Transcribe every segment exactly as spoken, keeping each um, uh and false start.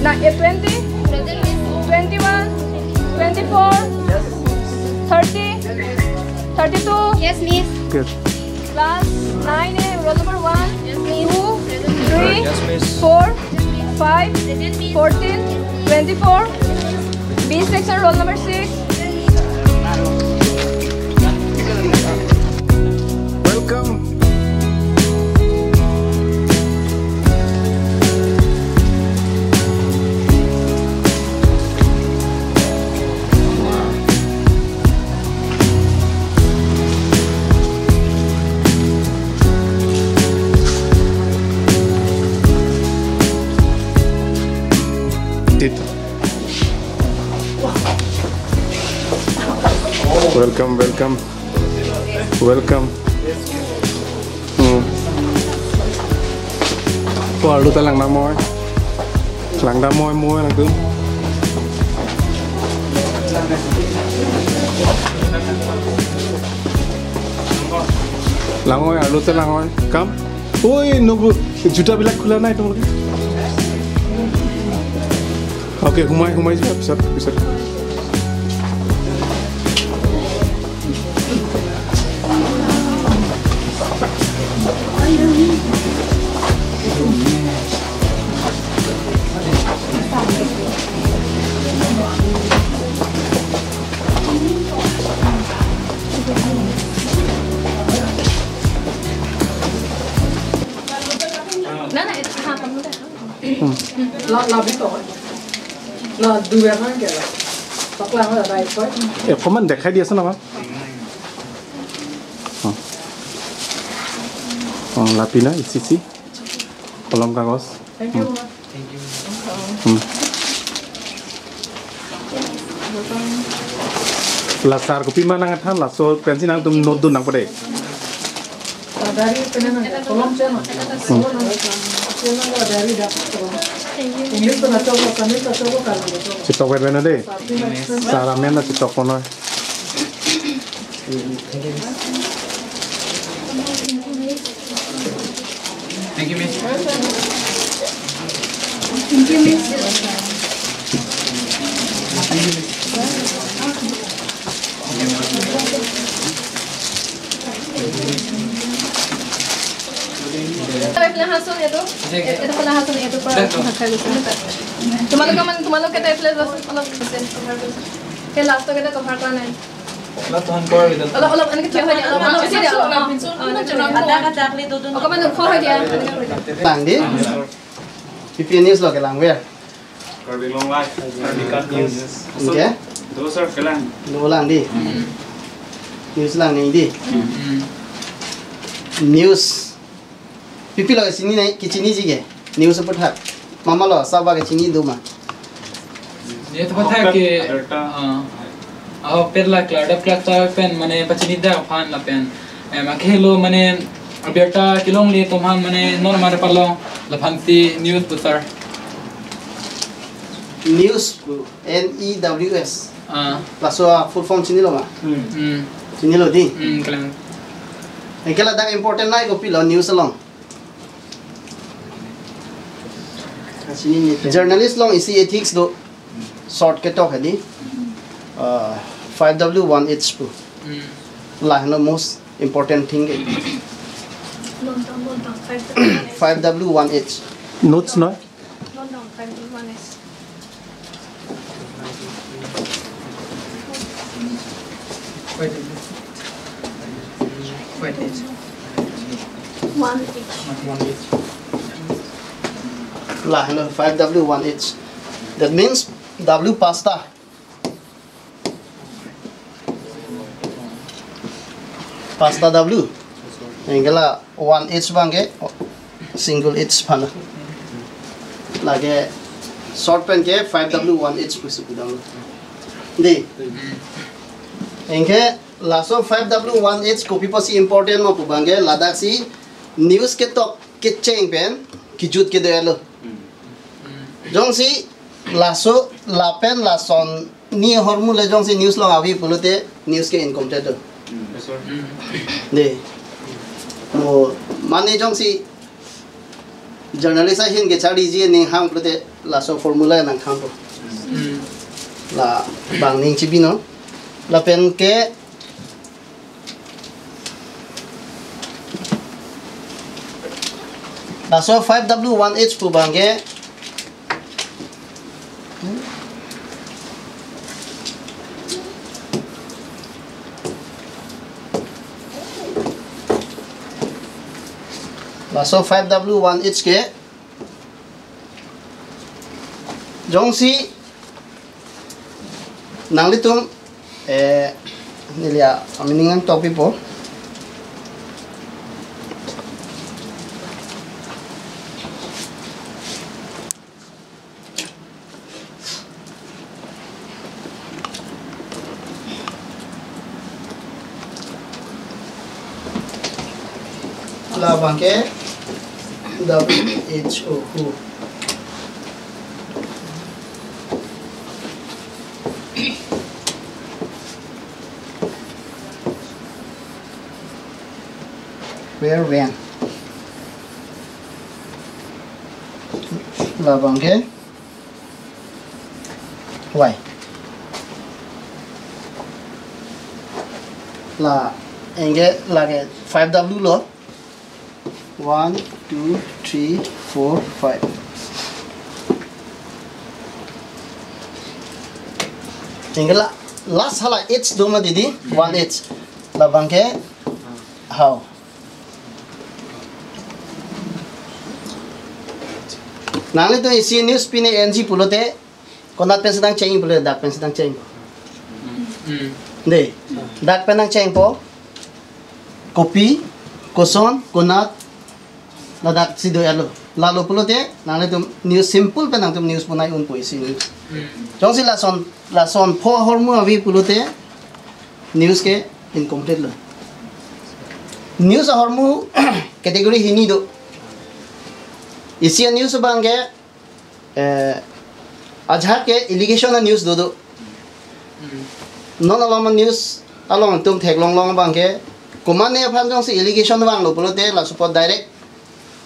Now, A twenty, twenty-one, twenty-four, thirty, thirty-two. Yes, miss. Good. Class nine A, roll number one, two, three, four, five, fourteen, twenty-four. B section, roll number six. Welcome. Welcome, welcome. Welcome. Hmm. Oh, arlo ta langdam moi. Langdam moi, moi nangtum. Lang oi, arlo ta lang oi. Come. Oi, no, juta bilak khula nai tumor. Okay, humai, humai, sir, sir, sir. না, না, এটা, হ্যাঁ, কম করে। হুম। লা, লা, ভিতর। লা, দূরে না গেল। পাকলা হয়, রাইট হয়। এ, অকমান দেখাই দি আছে না, বা? অ। অ, লাপি না, ইচিচি। কলম কাগজ। Thank you, ma'am. Hmm. La sar kopi ma nangthan, laso pensi nangtum note dun nangpo de. Dari pena nang kolom chena. Hmm. Kolom nang chena dari dapat kolom. English pena choklo, Tamil pena choklo, Kannada pena choklo. Chetok vet vet na de. Sar amen na chetok kono. Thank you, miss. Thank you, miss. এইফালে আহাচোন, এইটো, এইটো ফালে আহাচোন, এইটো পৰা দেখ। তোমালোকে মানে, তোমালোকে এইফালে যোৱাচোন, অলপ পিছে কভাৰ কৰিছো। সেই লাষ্টৰ কেইটা কভাৰ কৰা নাই। Lahat han por, Vidal. Olop, olop, enke thik hoi dia. Olop, olop, thik dia, olop. Olop, olop, olop. Adak, adak, le, dodun. Okon, man, okhor hoi dia. Lang di. P P N News lo kelang ver. Karbi Anglong Live, Karbi Kat News. Oke. Dolo, sir, kelang. Dolo lang di. News lang ni di. News. Pipilo kechini nai, kechiniji ke? News aphuthak. Mama lo, saba kechini do ma? News aphuthak ke, Abirta. Ah, ahok pela klardak klak ta pen mane pachini dak aphan lapen. Em, akhelo mane abirta kelongle atum aphan mane non mare palong laphansi news putar. News pu. N E W S. Ah. Laso a full form chinilo ma? Hmm. Hmm. Chinilo di? Hmm, kelang. Anke ladak important nai kopilo news along. Journalist along isi ethics do. Short ketok hedi. Uh, five W one H pu. Hmm. Lahno most important thing ke. Five W one H. Notes no? No, no, five one H. Wait, wait. One H. Lahno five W one H. That means W pasta. Pasta W. Anke la one H abang ke single H aphan. Lake short pen ke five W one H pusi pudam. Di. Anke laso five W one H kopi pusi important ma pu abang ke ladaksi news ketok kecheng pen kejut kedo lo. Jongsi laso lapen lason ni ahormu le jongsi news along avi pulote news ke incomplete do. Yes, sir. De. Mo mane jongsi journalist ahin kecharliji ning hang pulote Laso formula nangthanpo. Hmm. La bang ning chibinon. Lapen ke laso five W one H pu abang ke laso five W one H ke jongsi nanglitum, eh, neli a-meaning nangtokpipo. Labang ke W H O, who. Where, when. Labang ke why. La, anke lake five W lo. One, two, three, four, five. Anke la, last hala H do ma didi, one H. Labang ke how. Nanglitum isi news pine N G pulote, konat pen si nangcheng pulote, dak pen si nangcheng. Hmm. Dei, dak pen nangchengpo. Kopi, koson, konat, ladak si do-etlo. Lalo pulote, nanglitum news simple pen nangtum news punai unpo isi news. Hmm. Jongsi lason, lason pho ahormu ave pulote, news ke incomplete lo. News ahormu category hini do. Isi a-news abang ke, eh, ajahak ke allegation a-news do do. Hmm. Non along a-news along nangtum theklong long abang ke, komatne aphan jongsi allegation vanglo pulote, laso apot direct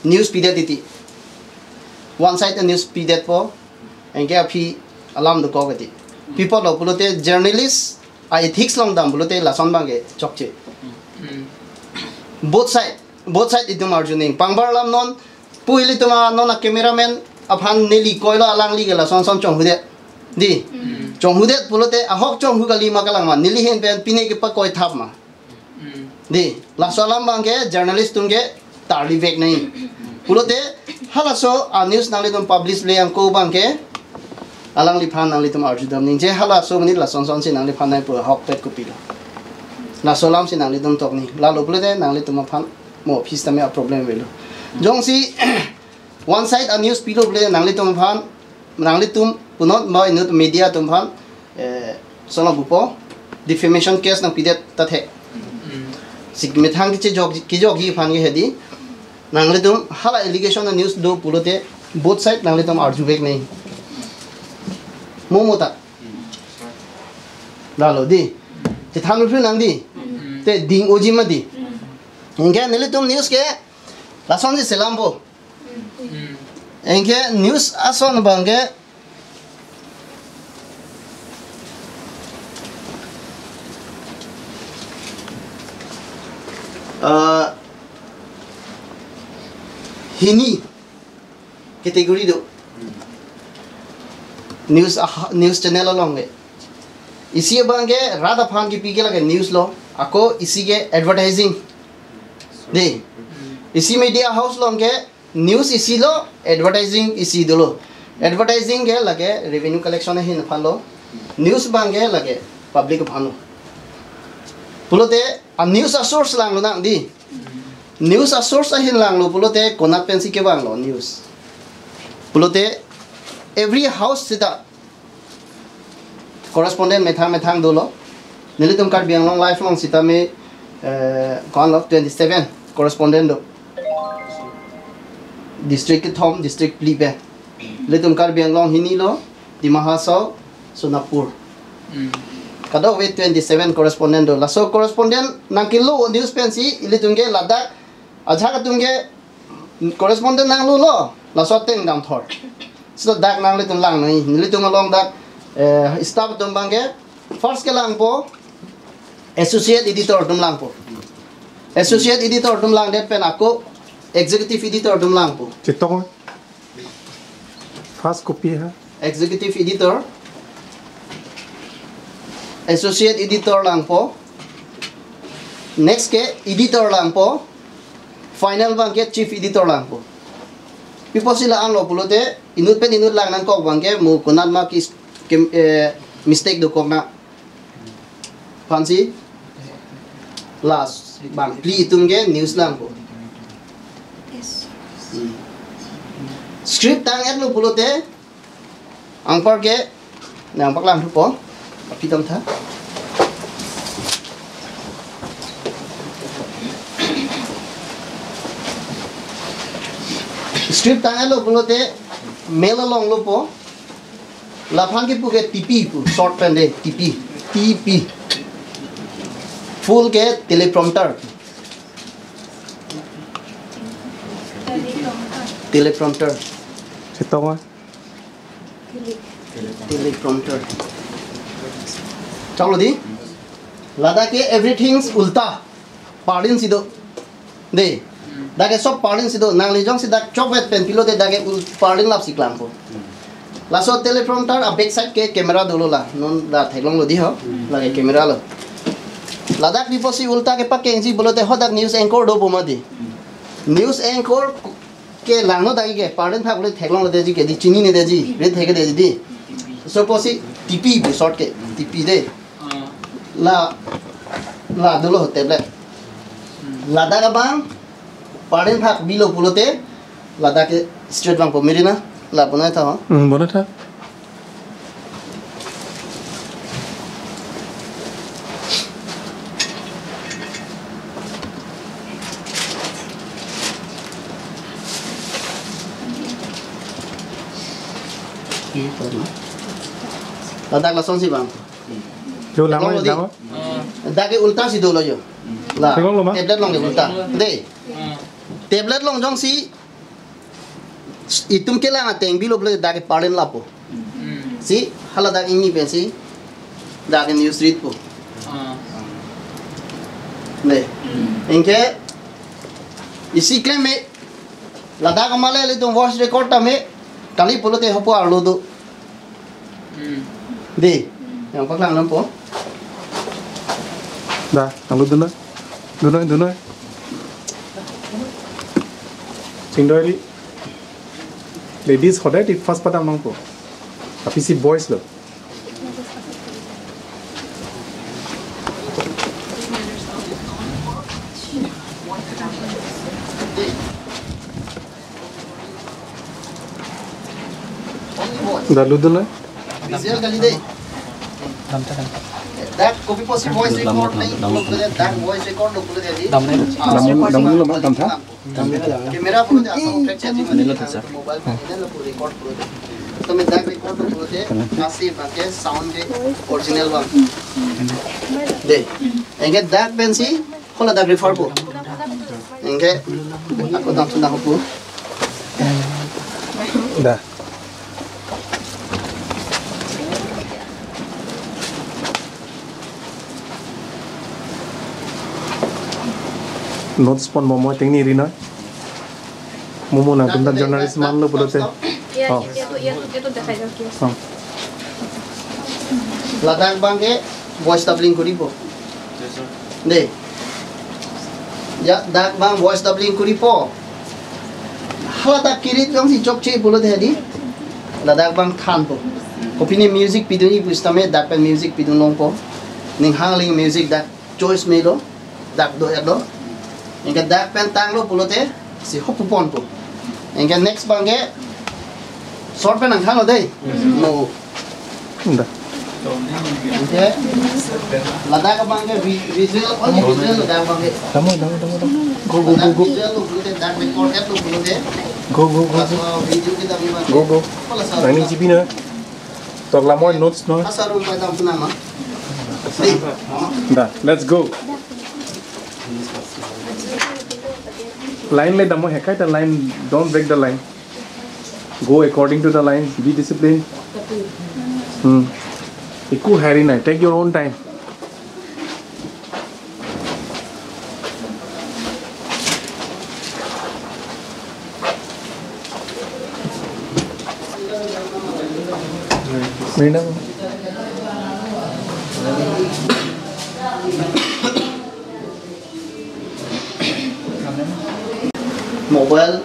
news pidet titi. One side a-news pidetpo, anke aphi alam dokok titi. Pi apotlo pulote journalist a-ethics along dam pulote lason abang ke chokche. Hmm. Both side, both side itum arju nangji. Pangbar alam non, pu ilitum a non a-cameraman aphan neli koilo, alangli ke lason son chonghudet. Dei. Hmm. Chonghudet pulote ahok chonghu kali ma kalang ma, neli ahin pen pine kepakoi thap ma. Hmm. Dei, laso alam abang ke journalist atum ke tarlivek nangji. Pulote halaso a-news nanglitum publish le angko abang ke alangliphan nanglitum arju dam nangji, halaso monit lason son si nangliphan nangpo, ahokpet kopilo. Laso alam si nanglitum tok nangji. Lalo pulote nanglitum aphan mo office tame a-problem avelo. Jongsi one side a-news pilo pulote nanglitum aphan, nanglitum punot ma inut media atum aphan, eh, sono bupo, defamation case nangpidet ta thek. Hmm. Si methang kechejok, kejokji aphan ke hedi. Nanglitum hala allegation a-news do pulote both side nanglitum arjuvek nangji. Mo mo ta. Lalo dei. Chethan phru nang dei. Hmm. Te ding-oji ma dei. Hmm. Anke nelitum news ke lason si selampo. Hmm. Anke news ason abang ke, ah, hini category do. News, ah, news channel along ke. Isi abang ke rat aphan kipi ke lake news lo. Ako isi ke advertising. Dei. Isi media house along ke news isi lo, advertising isi dolo. Advertising ke lake revenue collection ahin aphan lo. News abang ke lake public aphan lo. Pulote a-news a-source langlo nang dei. News a-source ahin langlo pulote konat pensi kevanglo news. Pulote every house sita correspondent methang methang dolo. Nelitum Karbi Anglong Live along sitame, eh, ko-an lo, twenty-seven correspondent do. District kethom, district phli pen. Nelitum Karbi Anglong hini lo, Dima Hasao, Sonapur. Hmm. Kadokave twenty-seven correspondent do. Laso correspondent nangkelo news pensi ilitum ke ladak ajahak atum ke correspondent nanglo lo. Laso ateng damthor. So dak nanglitum lang noi, nelitum along dak, eh, staff atum abangke, first kelangpo, associate editor atum langpo. Associate editor atum langdet pen ako executive editor atum langpo. Chetong. First copy ha. Executive editor, associate editor langpo. Next ke editor langpo. Final abangke chief editor langpo. Pi apotsi la-anlo pulote, inut pen inut lang nangkok abangke mo konat ma ki, ke, eh, mistake dokok na. Aphansi last bang phli atum ke news langpo. Yes. Hmm. Script tang-etlo pulote, anpar ke, nangpaklang thupo, aphi damtha. Script tang-etlo pulote, mail along lopo, laphan kipu ke T P pu, short pen de, T P, T P. Full ke teleprompter. Teleprompter. Chetong a. Teleprompter. Choklo di? Ladak ke everything's ulta. Pardin si do. De. Dak ke sob pardin si do. Nangli jongsi dak chokvet pen pilote dak ke ul-, pardin lap si klangpo. Laso teleprompter a back side ke camera dolo la. Non la theklonglo di ho. Lake camera lo. Ladak pi apotsi ulta kepakengji pulote hadak news anchor dopo ma di. News anchor ke langno dak ke pardin phak le theklonglo deji ke di, chinine deji, ret thek deji di. So apotsi T P pu short ke, T P de. Ah. La, la dolo tablet. Hmm. Ladak abang, pardin phak bilo pulote, ladak ke straight vangpo, miri na, la bonai tha ho. Hmm, bonai tha. Ladak lasonsi bang. Jo, langlo, langlo di. Langlo. Dak ke ulta si dolo jo. La. Theklonglo ma? Tablet along ke ulta. De. Tablet along jongsi itum kelang ateng bilo pulote dak ke pardin lappo. Hmm. Si, hala dak ingni pensi dak ke news read po. Ah. De. Hmm. Anke isi klem me, ladak amat le ilitum voice record tame, kali pulote hapu arlo do. Hmm. De, nangpaklang nangpo. Da, nanglut dunoi. Dunoi, dunoi. Chingdoi li. Ladies hodai ti first padam nangpo. Aphi si boys lo. Da lut dunoi. Visual kali dei. Dak kopi apotsi voice record nanglo pulote, dak voice record lo pulote di. Dam, dam, dam lo ma, damtha. Camera pulote asong track chati mani. Mobile phone lo record pulote. Tame dak record lo pulote, asi bangke sound ke original bang. Dei. Anke dak pensi, hala dak refer po. Anke, ako dam sunda hapu. Da. Notes pon momo tingni ri noi. Momo nangtum ta journalist manlo pulote. Oh. Oh. Ladak bangke voice doubling koripo. Dei. Ya, dak bang voice doubling koripo. Hala dak kirit jongsi chokche pulote di. Ladak bang thanpo. Kopine music pidunji pu sitame dak pen music pidun longpo. Ning hangli music dak choice melo. Dak do-etlo. Anke dak pen tanglo pulote si hapu ponpo. Anke next bangke short pen nangthanlo dei. Mo. Da. Anke ladak bangke vi-, visual, only visual ladak bangke. Damo, damo, damo, damo. Go, go, go, go. Ladak visual lo pulote, dak record lo pulote. Go, go, go, go. Laso video kita bang. Go, go. Nangning G B na. Tok lamoi notes noi. Asa room pa dam puna ma. Da, let's go. Line le damo hekai ta line, don't break the line. Go according to the line. Be disciplined. Hmm. Ekku hurry nai. Take your own time. Madam. Mobile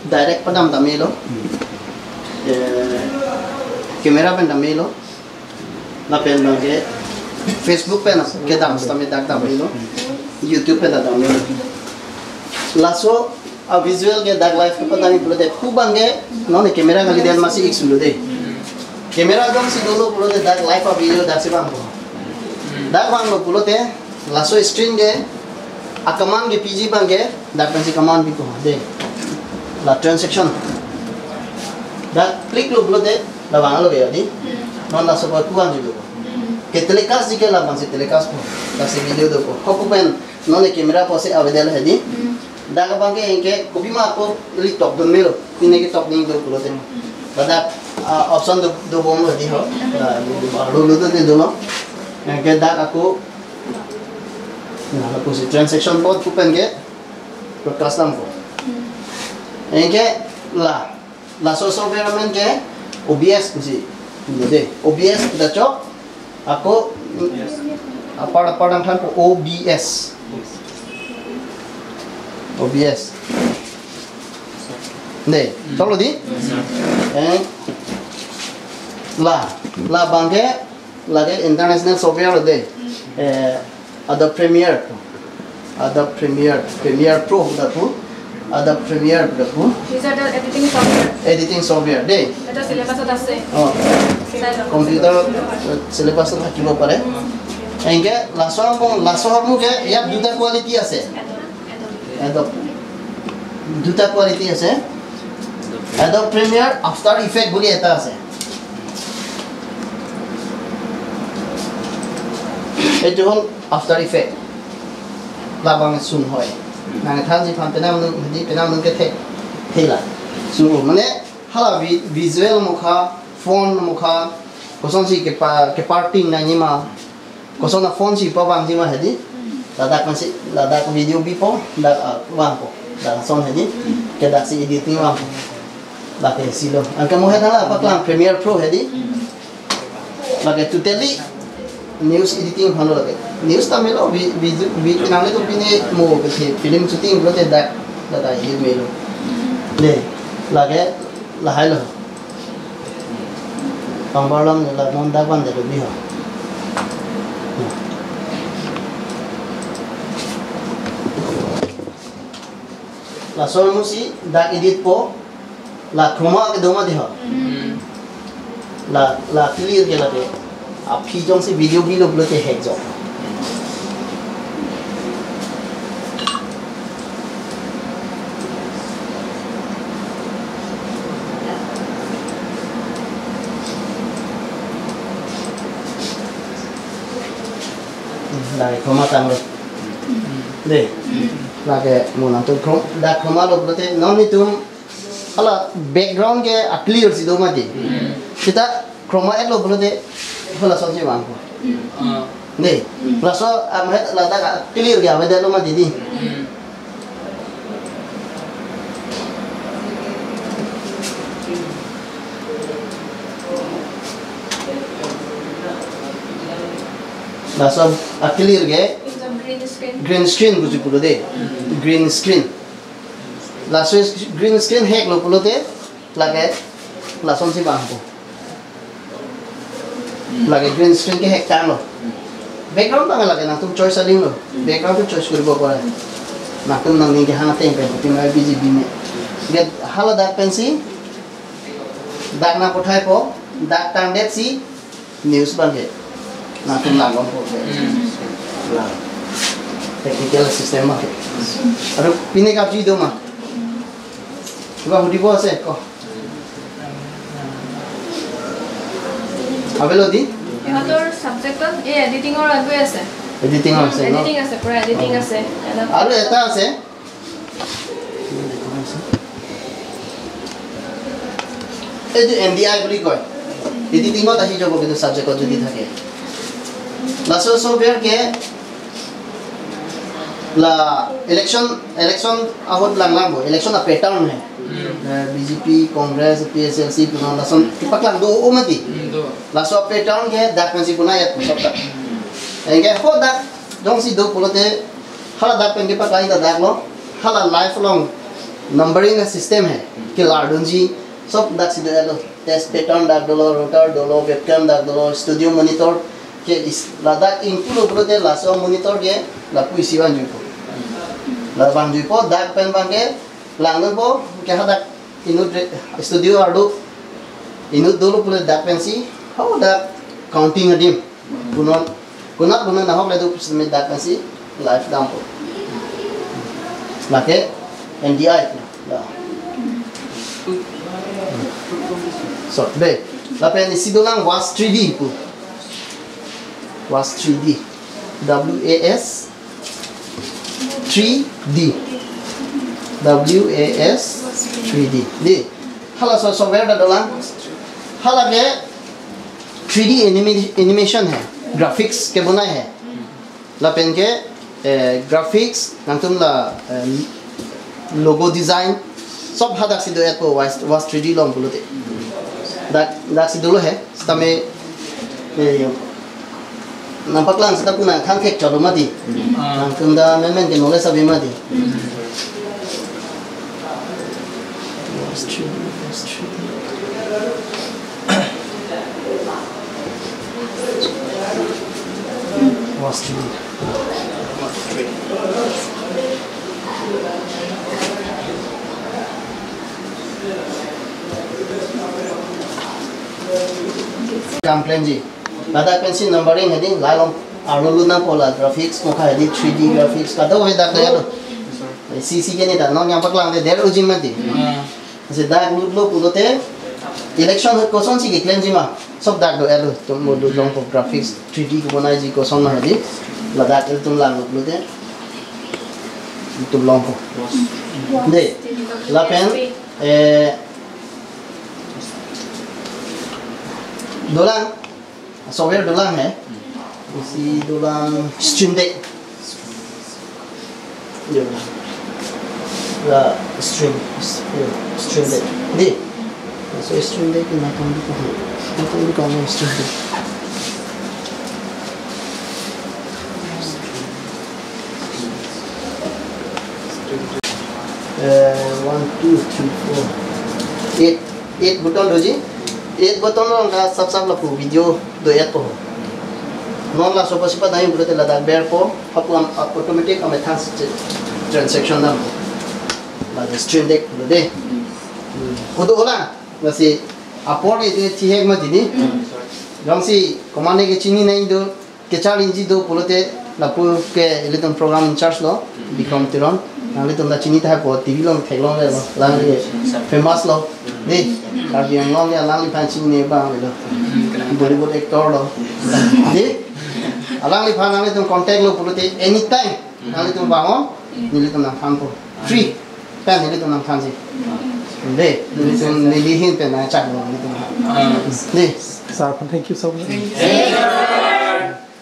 direct padam damlo. Eh, camera pen damlo. Lapen abangke Facebook pen kedam sitame dak damlo. YouTube pen damlo. Laso a visual ke dak live kepadam pulote pu abangke non camera kali den masi ik sulo de. Camera jongsi dolo pulote dak live a video dak si vangpo. Dak vanglo pulote laso screen ke a command ke P G abangke dak pensi command pipo de. La transaction. Dak click lo pulote la vanglo ke di. Non laso ko pu vangji lo. Ke telecast ji ke la vangsi telecast po. Dak si video dopo. Hoko pen non camera pusi avedetlo hedi. Dak abangke anke kopima ako ili tokdun melo. Pine ketok ding do pulote. Ladak, ah, option do, dobomlo di ho. Ah, lu, lu, lu, lu, lu, lu, lo. Anke dak ako, nah, ako si transaction board pu pen ke broadcast dampo. Anke la, laso software amen ke O B S pusi. Pulo de. O B S pu ta chok. Ako apar apar nangthanpo O B S. O B S. Ne, choklo di? Eh, la, la abangke, lake international software de. Eh, Adobe Premiere. Adobe Premiere, Premiere Pro dak pu. Adobe Premiere dak pu. These are the editing software. Editing software, de. Eta syllabus-ot ase. Oh. Sai lo. Computer, eh, syllabus-ot থাকিব পাৰে। Anke laso angbong, laso ahormu ke ইয়াত দুটা quality আছে। Adobe। দুটা quality আছে। Adobe Premiere After Effect বুলি এটা আছে। এইটো হ'ল After Effect. Labang sung hoi. Nangthanji aphan penang nung, di penang nung kethek thela. So, mane hala vi-, visual mukha, font mukha, kosonsi kepa-, keparting nangjima, koson a-font si pavangji ma hedi. Ladak masi, ladak video bipo, dak, ah, vangpo. Dak son hedi. Ke dak si editing vangpo. Dak ke silo. Anke mo hedi la paklang Premiere Pro hedi. Lake totally news editing aphan lo lake. News ta melo, vi-, vi-, vi-, nangle to pine mo ke film shooting pulote dak, dak edit melo. De, lake lahai lo. Pangbar lam la non dak van de lo bi ho. Laso ahormu si dak edit po, la chroma ke do ma di ho. Hmm. La, la clear ke lake. Aphi jongsi video bilo pulote hek jok. Lake chroma tanglo. De. Lake mo nangtum chrom-, dak chroma lo pulote non netum hala background ke a-clear si do ma di. Hmm. Seta chroma et lo pulote hala sonsi vangpo. Ah. Ne. Hmm. Laso amat ladak a-clear ke avedetlo ma di di. Hmm. Laso a-clear ke It's a green screen. Green screen pusi pulo de. Hmm. Green screen. Laso green screen hek lo pulote lake lasonsi vangpo. Lake green screen ke hek tanglo. Background abang lake nangtum choice aling lo. Background to choice koribo pare. Nangtum nangning kehang ateng pen, kutima B G B me. Get hala dak pensi, dak nangpathaipo, dak tangdetsi, news abangke nangtum langdunpo. Hmm. La technical system abangke. Aru pine kapji do ma? Kiba hudibo ase ko? Avelo di? ইহঁতৰ ছাবজেক্টত এই এডিটিঙৰ আগতে আছে। এডিটিঙৰ আছে ন? এডিটিং আছে, পুৰা এডিটিং আছে। Aru eta ase? Etu N D I বুলি কয়। Editing ত আহি যাব কিন্তু subject ত যদি থাকে। Laso software ke la election, election ahut lang lang bo, election a pattern hai. Hmm. Eh, B J P, Congress, T P S L C, punon lason kepaklang do o mati. Hmm, do. Laso pattern ke dak pensi puna yat sopta. Hmm. Anke ho dak jongsi do pulote hala dak pen kepaklang ta dak lo, hala lifelong numbering system hai. Kelar dunji, sop dak si do lo. Test pattern dak dolo, router dolo, webcam dak dolo, studio monitor ke is, ladak ingpulo pulote laso monitor ke lapu isi vanjuipo. La vanjuipo, dak pen bang ke langdunpo, ke hadak inut re-, studio arlo inut dolo pulote dak pensi, ho dak counting adim. Punon, kunat punon nahok le do pusitame dak pensi live dampo. Lake N D I. Ya. So, be, lapen isi dolang WAS three D pu. WAS three D. W A S three D. W A S three D. Di. Hala so software ta dolang. Hala ke three D anima-, animation hai. Graphics kebonai hai. Lapen ke, eh, graphics, nangtum la, eh, logo design, sob hadak si do-etpo WAS, WAS three D along pulote. Dak, dak si dolo hai, sitame, eh, nangpaklang sita puna khang thek cholo mati. Ah. Nangtum ta menmen ke knowledge ave mati. WAS three D, WAS three D. WAS three D. Kam klemji. Ladak pensi numbering hedi, la along arlo luna pola graphics mokha hedi, three D graphics kadokave dak ya lo. C C ke ne ta non nangpaklangde der uji mati. Hmm. Lasi dak lutlo pulote election ahut kosonsi keklemji ma. Sob dak do-etlo, tum mo do longpo graphics, three D kebonaiji koson ma hedi. Ladak ilitum lang lutlote ilitum longpo. De, lapen, eh, dolang, software dolang hai. Isi dolang Stream Deck. Yo. La Stream, yo, Stream Deck. Di. So Stream Deck na kami ko. Na kami ko Stream Deck. Eh, one, two, three, four, eight, eight button doji. Eight button along ta sap sap lapu video do-etpo. Non laso pasi pa dai pulote ladak berpo, hapu am, automatic amethang si transaction dam. Ladak Stream Deck pulote. Hmm. Kodo ola, lasi apor ke chihek mati ni. Jongsi command ke chinine do, kecharliji do pulote lapu ke ilitum program in charge lo, Bikram Teron. Nanglitum ta chini tahai po, T V along theklongle lo. Alangli famous lo. Di, Karbi Anglong ke alangliphan chinine abang lo. Bollywood actor lo. Di, alangliphan nanglitum contact lo pulote anytime nanglitum bang-o, nelitum nangthanpo. Free. Pen nelitum nangthanji. Di, nelitum neli ahin pen nangchak lo nelitum. Di. Sir, thank you so much.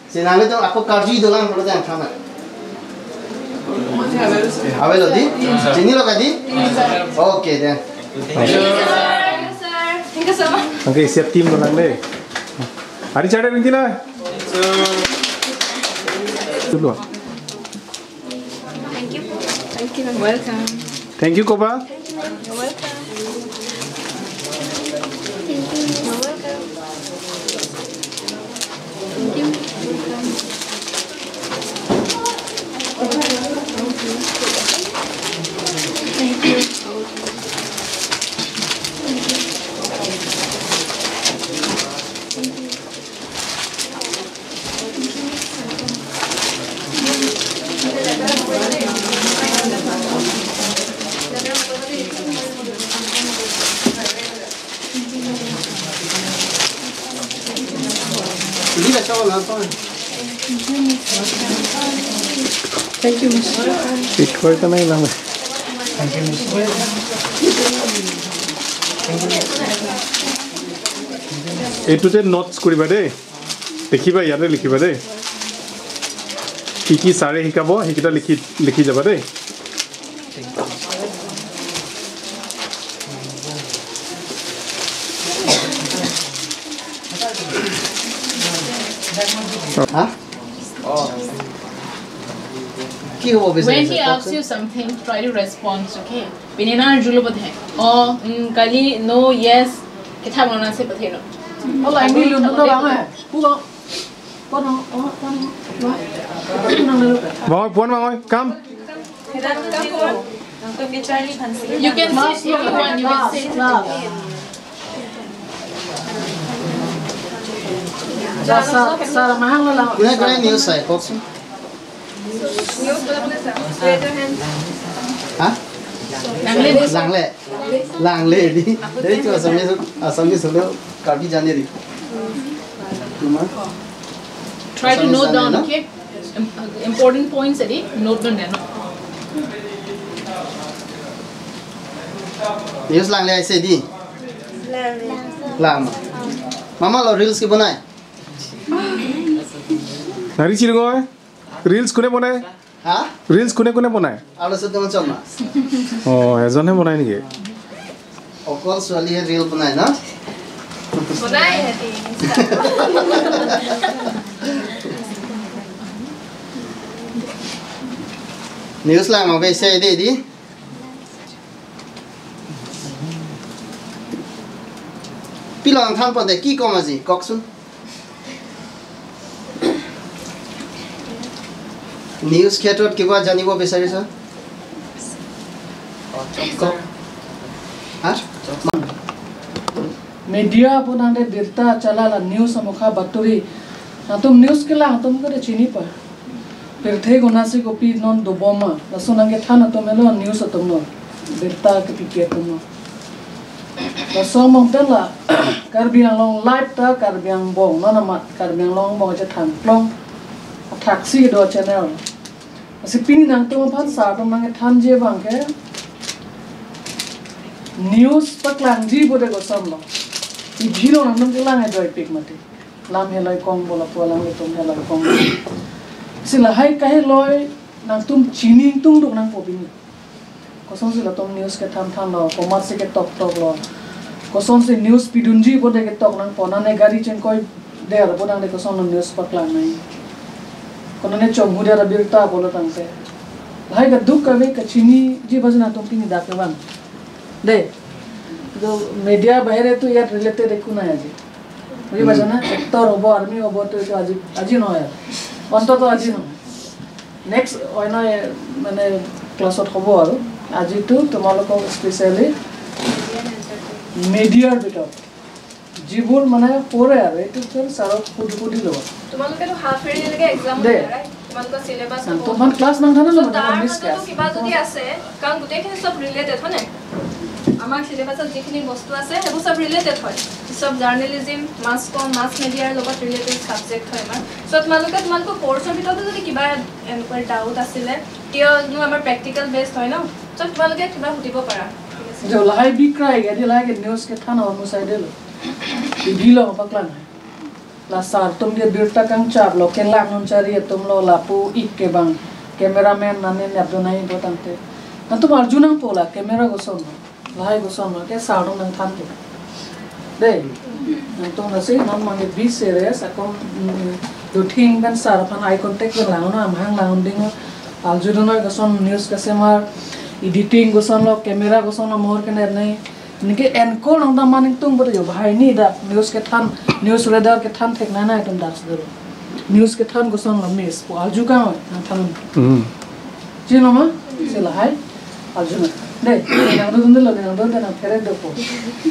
Si nanglitum ako karju dolang pulote nangthan nang. Avelo di? Chinilo ka di? Okay then. Thank you, sir. Thank you so much. Okay, siap team dolang de. Ari chare binti na. Dulu. Thank you. Thank you. Welcome. Thank you, Koba. Thank you, ma'am. You're welcome. Thank you. You're welcome. Thank you. Welcome. Thank you. Thank you, miss. Pit koi ta nai lang. Thank you, miss. Thank you, miss. এইটো যে নোটছ কৰিবা দেই, দেখিবা, ইয়াতে লিখিবা দেই। কি কি ছাৰে শিকাব, সেইকেইটা লিখি, লিখি যাবা দেই। হা? কি হ'ব বিচাৰিছে? When he asks you something, try to respond, okay? Pinena arjulo pathe. Oh, mm, kali, no, yes. Kethap lona se pathe no. Oh, la, ini lun no bang eh. Pulo. Kono, oh, kono. Wah. Bang oi, puan bang oi, kam. You can sit if you want, you can sit. Sir, sir, mahang lo lang. Kunai kunai news sai, kok sih. News boleh boleh sir. Raise your hand. Ha? Langle. Langle. Langle di. Dari tu Assamese, Assamese holo Karbi jane di. Tuma? Try to note down, okay? Im- Important points adi note down deno. News langle aise di. Lang. Mama lo reels ke bonai. Nari chirung oi. Reels কোনে বনায়? হা? Reels কোনে কোনে বনায়? আৰু সে তোমার চলনা। অ, এজনহে বনায় নেকি? অকল ছোৱালীয়ে ৰিল বনায় ন? বনায় সিহঁতি। News lang, okay, say di, di. Pilo nangthan ponte, কি কম আজি, কওকচোন। News ক্ষেত্ৰত কিবা জানিব বিচাৰিছা? কওক। হা? Media pu nangde birta chala la news amokha baturi. Nangtum news kelang atum kede chinipa. Pirthe konatsi kopi non dobom ma. Laso nangkethan atum helo news atum lo. Birta kepikir atum lo. Laso mong ten la Karbi Anglong Live ta Karbi Anglong non amat Karbi Anglong bong aja thangklong. Athaksi do channel. Lasi pini nangtum aphan sar atum nangkethanji abang ke news paklangji bode koson lo. Ibhi lo nangtum kelang ajoipik mati. Lam heloi kong bola pu alanglitum heloi kong. Si lahai kaheloi nangtum chini tungduk nangpo pini. Kosonsi latum news kethan thanlo, komatsi ketok toklo. Kosonsi news pidunji bode ketok nangpo, nane gari chengkoi der bode nangde koson news paklang nai. Konane chonghu der abirta bolo tangte. Lahai kaduk kave kachiniji basi nangtum pini dak kevang. De. To media bahire to yat related ekuna aji. বুজি পাইছা না? এক্টৰ হ'ব, আৰ্মি হ'ব, তো এইটো আজি, আজি নহয় আৰু। অন্তত আজি নহয়। নেক্সট অন্য, মানে, ক্লাছত হ'ব আৰু। আজিতো তোমালোকক স্পেচিয়েলি মিডিয়াৰ ভিতৰত যিবোৰ, মানে, পৰে আৰু, এইটো ছাৰক সুধি, সুধি ল'বা। তোমালোকেতো হাফ ইয়াৰলিলৈকে এক্সাম দে। দিয়া, ৰাইট? তোমালোকৰ চিলেবাছ তো তোমালোকৰ ক্লাছ নাথাকে ন, চ' তাৰ মিছ মাজতো ক্লাছ। কিবা যদি আছে, কাৰণ গোটেইখিনি চব ৰিলেটেড, হয় নাই? আমাৰ চিলেবাছত যিখিনি বস্তু আছে, সেইবোৰ চব ৰিলেটেড হয়। চব জাৰ্নেলিজিম, মাছ কম, মাছ মিডিয়াৰ লগত ৰিলেটেড ছাবজেক্ট হয় আমাৰ। চ' তোমালোকে তোমালোকৰ কৰ্চৰ ভিতৰতো যদি কিবা এনেকুৱা ডাউট আছিলে, কিয়নো আমাৰ প্ৰেক্টিকেল বেছড হয় ন, চ' তোমালোকে কিবা সুধিব পাৰা। যে ওলাই বিক্ৰয়, ইয়াতে লাগে নিউজ কে থানা অনুচাৰে দিলো। ইভিলো পাকলা নাই। La sar atum ke birta kangchap lo, kelang non chari atum lo, lapu ik ke bang, cameraman nane nep do nai bo tangte. Nangtum arju nangpo la, camera koson lo, lahai koson lo, ke sar atum nangthan ke. De, nangtum nasi, non mangke be serious, akon, mm, do thing kan sar aphan eye contact kan lang no, amahang lang ding no, arju do noi koson news kasemar, editing koson lo, camera koson lo, mohor ke nep nai. Neke anchor nangdam maning tung bote jo, bhai ni dak news kethan, news reader kethan thek nai nai tum dak sudar. News kethan koson lo miss, pu arju kang oi, nangthan. Hmm. Chino ma? Si lahai. Arju na. De, nangdun dun lo, nangdun dun nang phere do po.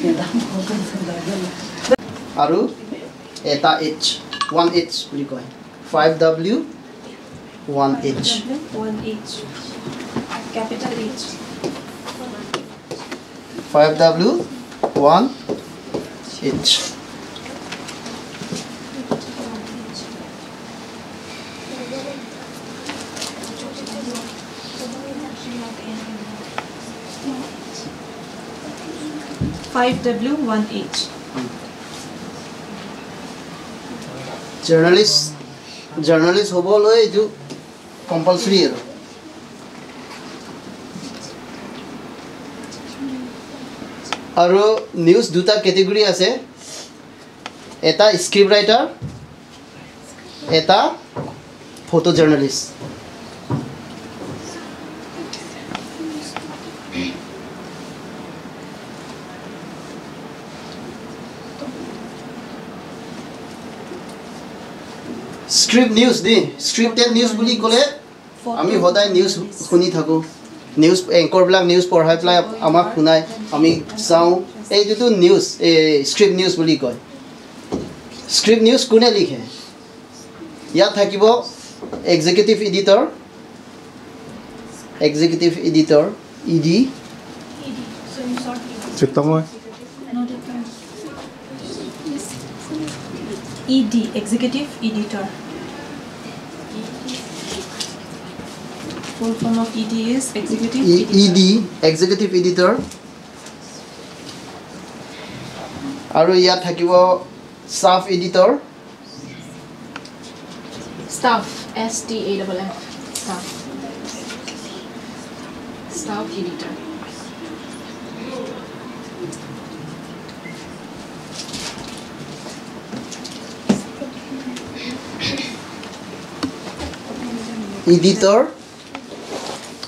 Ne dam ko kan sandar dun. Aru, eta H, one H বুলি কয়। Five W, one H। One H। Capital H। Five W, one H। Five W, one H। Journalist, journalist হ'বলৈ এইটো কম্পালচৰি আৰু। আৰু নিউজ দুটা কেটেগৰী আছে, এটা script writer, এটা photo journalist. Script news দেই, স্ক্ৰিপ্টেড নিউজ বুলি ক'লে আমি সদায় নিউজ শুনি থাকোঁ। নিউজ এংকৰবিলাক নিউজ পঢ়াই পেলাই আমাক শুনায়, আমি চাওঁ। এইটোতো নিউজ, এই স্ক্ৰিপ্ট নিউজ বুলি কয়। স্ক্ৰিপ্ট নিউজ কোনে লিখে? ইয়াত থাকিব executive editor, executive editor, E D. Chitong oi. E D, Executive Editor. Full form of E D is Executive E Editor. D, executive editor. আৰু ইয়াত থাকিব staff editor. Staff, S T A double F, staff. Staff editor. Editor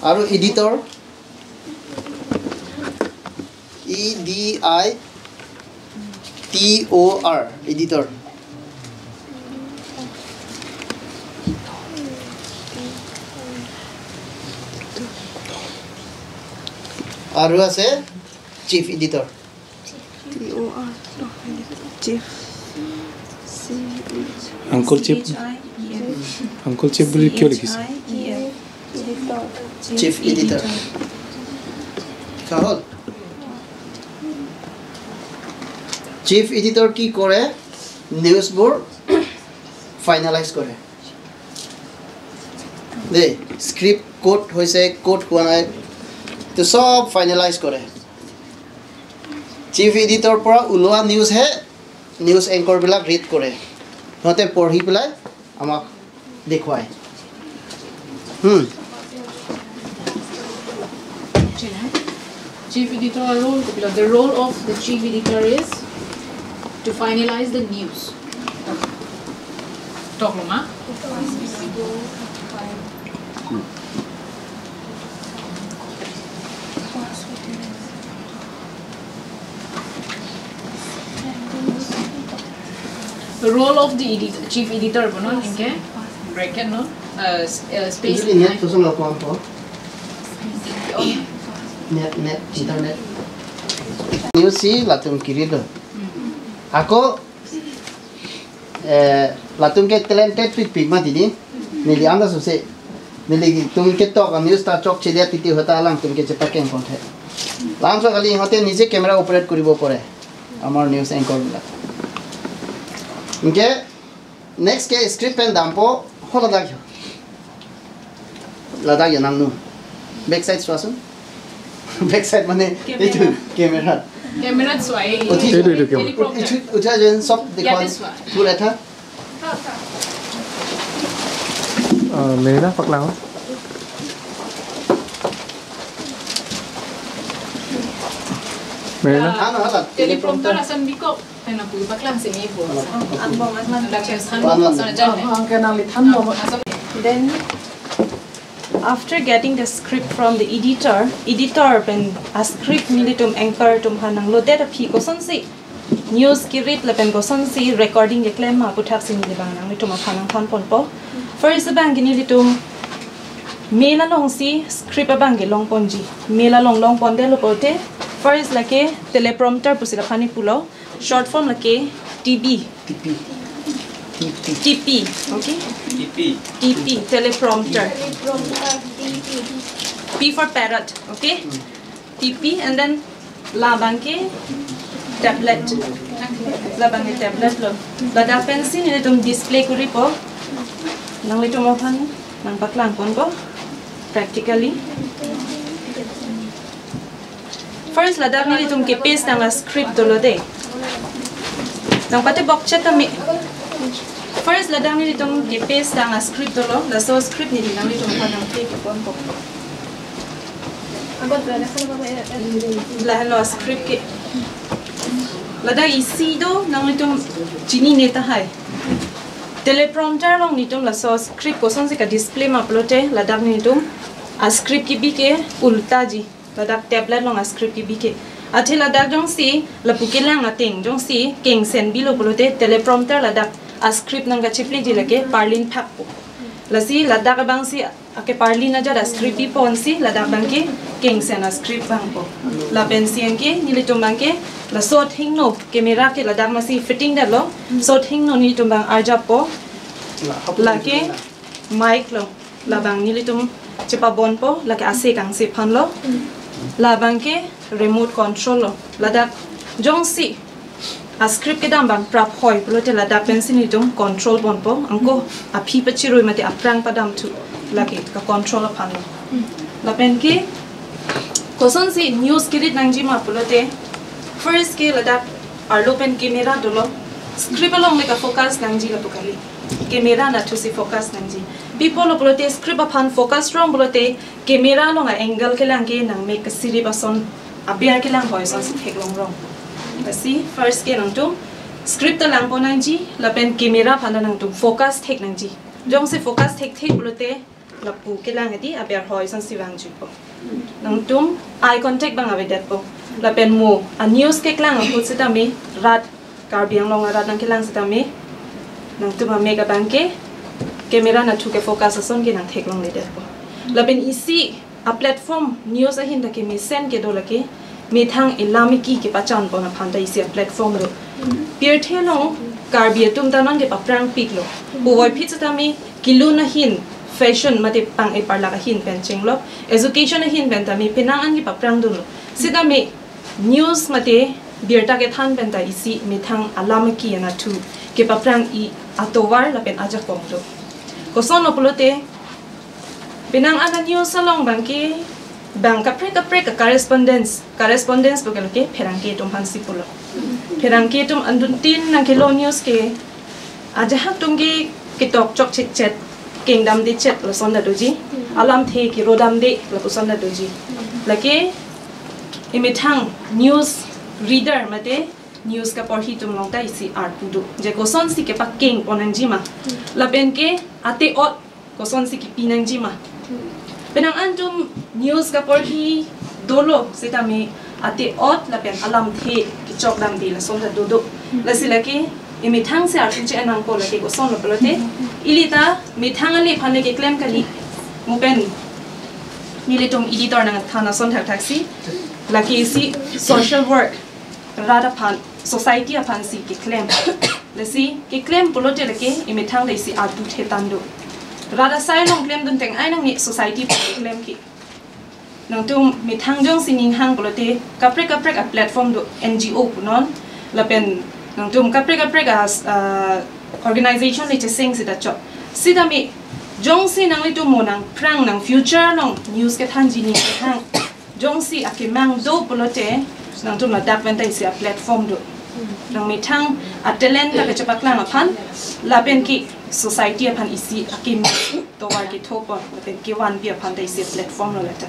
আৰু editor, E D I T O' R, editor. আৰু আছে chief editor. T O R, no, I need to Chief. C H. Uncle chief, C H I E F. Uncle chief বুলি কিয় লিখিছে? C H I E F. Editor. Chief editor. লিখা হ'ল? Chief editor কি কৰে? নিউজবোৰ ফাইনেলাইজ কৰে দেই। স্ক্ৰিপ্ট ক'ত হৈছে, ক'ত হোৱা নাই, এইটো চব ফাইনেলাইজ কৰে। চিফ এডিটৰ পৰা ওলোৱা নিউজহে নিউজ এংকৰবিলাক ৰিড কৰে, সিহঁতে পঢ়ি পেলাই আমাক দেখুৱায়। হুম। Chief editor role, the role of the chief editor is to finalize the news. Talk, Loma. The role of the editor, chief editor, bono, okay? Bracket, no? Uh, s- uh, space. Usually net to solo ko ko. Net, net, internet. News si latum kiri do. Ako eh, latum ke talented pik pik ma tini. Neli anda suse. Nelitum ketok news ta chokche dia titi hota alangtum ke chepakeng konthe. Langso kali hote nije camera operate koribo pore. আমাৰ নিউজ এংকৰবিলাক। Okay, next কে script pen দাম্প হল দাগ। লাডাখ ইয়ানাংনো। Back side চোৱাচোন। Back side মানে এইটো camera. Camera চোৱাই। উঠি এইটো, এইটো কেমেৰা। উঠি উঠা যেন চব দেখুৱাই। ইয়াতে চোৱা। ফুল এটা। Ah, Merina, paklang. Merina. হা, নহয়, হা, Teleprompter asan bikok. Ano po, paklang si Mipo. Ang bongas man. Ang action san One, one. Sana dyan eh. Ang kenang lithan mo. Asan Then, after getting the script from the editor, editor pen a script nelitum anchor atum aphan nanglodet aphi kosonsi news kirit lapen kosonsi recording keklem ma aputhaksi neli abang nanglitum aphan nangthan ponpo. First abang ke nelitum mail alongsi script abang ke long ponji. Mail along long pondetlo pulote first lake teleprompter pusi laphan neli pulo. Short form lake T B. টিপি। টিপি। T P, okay? T P, teleprompter. P for parrot, okay? T P and then labang ke tablet. Labang ke tablet lo. Ladak pensi nelitum display koripo. Nanglitum aphan nangpaklang ponpo. Practically. First ladak nelitum ke paste nang a script dolo de. Nangpate bokchet kami. First, ladak nelitum ke-paste tang a-script dolo, laso script neli nanglitum aphan nang-play ponpo. Lahelo script ke. Ladak isi do, nanglitum chinine tahai. Teleprompter along nelitum laso script kosonsi ka-display ma pulote, ladak nelitum a-script kebi ke ulta ji. Ladak tablet along a-script kebi ke. Athe ladak jongsi lapu kelang ateng jongsi kengsen bilo pulote, teleprompter ladak a-script nangkachipliji, lake parlin phakpo. Lasi ladak abangsi ake parlin ajat a-script biponsi ladak abangke kengsen a-script vangpo. Lapensi anke nelitum abangke la sot hingno, camera ke ladak masi fitting detlo, sot hingno nelitum abang arjappo. Lake mic lo. Labang nelitum chepabonpo, lake ase kangsi aphanlo. Labangke remote control lo. Ladak jongsi a-script kedam abang praphoi pulote ladak pensi nelitum control ponpo. Anke aphi pachirui mate aphrang padamthu, lake ka-control aphanlo. Lapenke kosonsi news kerit nangji ma pulote, first ke ladak arlo pen camera dolo. Script along le ka-focus nangji lapu kali. Camera nathusi focus nangji. Pi apotlo pulote script aphan focus rong pulote camera along a-angle kelang ke nangmek kasirip ason, aber kelang hoi asonsi theklong rong. Lasi first ke nangtum script ta langpon nangji, lapen camera aphan ta nangtum focus thek nangji. Jongsi focus thekthe pulote lapu kelang adi aber hoi asonsi vangjuipo. Nangtum eye contact abang avedetpo. Lapen mo a-news keklang ahut sitame, rat Karbi Anglong arat nangkelang sitame, nangtum amek abangke camera nathu ke-focus ason ke nangtheklongledetpo. Lapen isi a-platform news ahin ta kemesen kedo, lake methang elam eki kepachan pon aphan ta isi a-platform do. Pirthe along Karbi atum ta non kepaphrang piklo. Puvoiphit sitame kelun ahin, fashion mate pang-e parlak ahin pen chenglok, education ahin pen tame penang an kepaphrang dunlo. Sitame news mate birta kethan pen ta isi methang alam eki anathu kepaphrang-i atovar lapen ajakong do. Kosonlo pulote, penang an a-news along abangke bang kaprek kaprek a-correspondence, correspondence puke lake pherangke atum aphansi pulo. Pherangke atum andutin nangkelo news ke, ajahak atum ke ketok chok chitchet, kengdamde chet lason ta doji, alamthe kerodamde lapuson ta doji. Lake emethang news reader mate news kaporhi atum along ta isi arpu do, je kosonsi kepakeng pon nangji ma, lapenke ate-ot kosonsi kepi nangji ma. Penang an atum news kaporhi dolo sitame ate-ot lapen alamthe kechokdamde lason ta dodo. Lasi lake emethang si arpu che-en nangpo, lake kosonlo pulote, ili ta methang ale aphan le keklem kali. Mo pen nelitum editor nangthan ason thakthaksi, lake isi social work rat aphan, society aphansi keklem. Lasi keklem pulote lake emethang ta isi arpu the tando. Rat asai along klemdun teng ai nangne society aphan keklem ke. Nangtum methang jongsi ninghang pulote kaprek kaprek a-platform do, N G O punon, lapen nangtum kaprek kaprek a, ah, organization le cheseng sita chok. Sitame jongsi nanglitum mo nangphrang nang future along news kethanji ni kethang jongsi akemang do pulote, nangtum ladak pen ta isi a-platform do. Nangmethang a-talent ta kachepaklang aphan, lapenke society aphan isi akemang tovar ketho pon, lapen kevanpi aphan ta isi a-platform lo lata.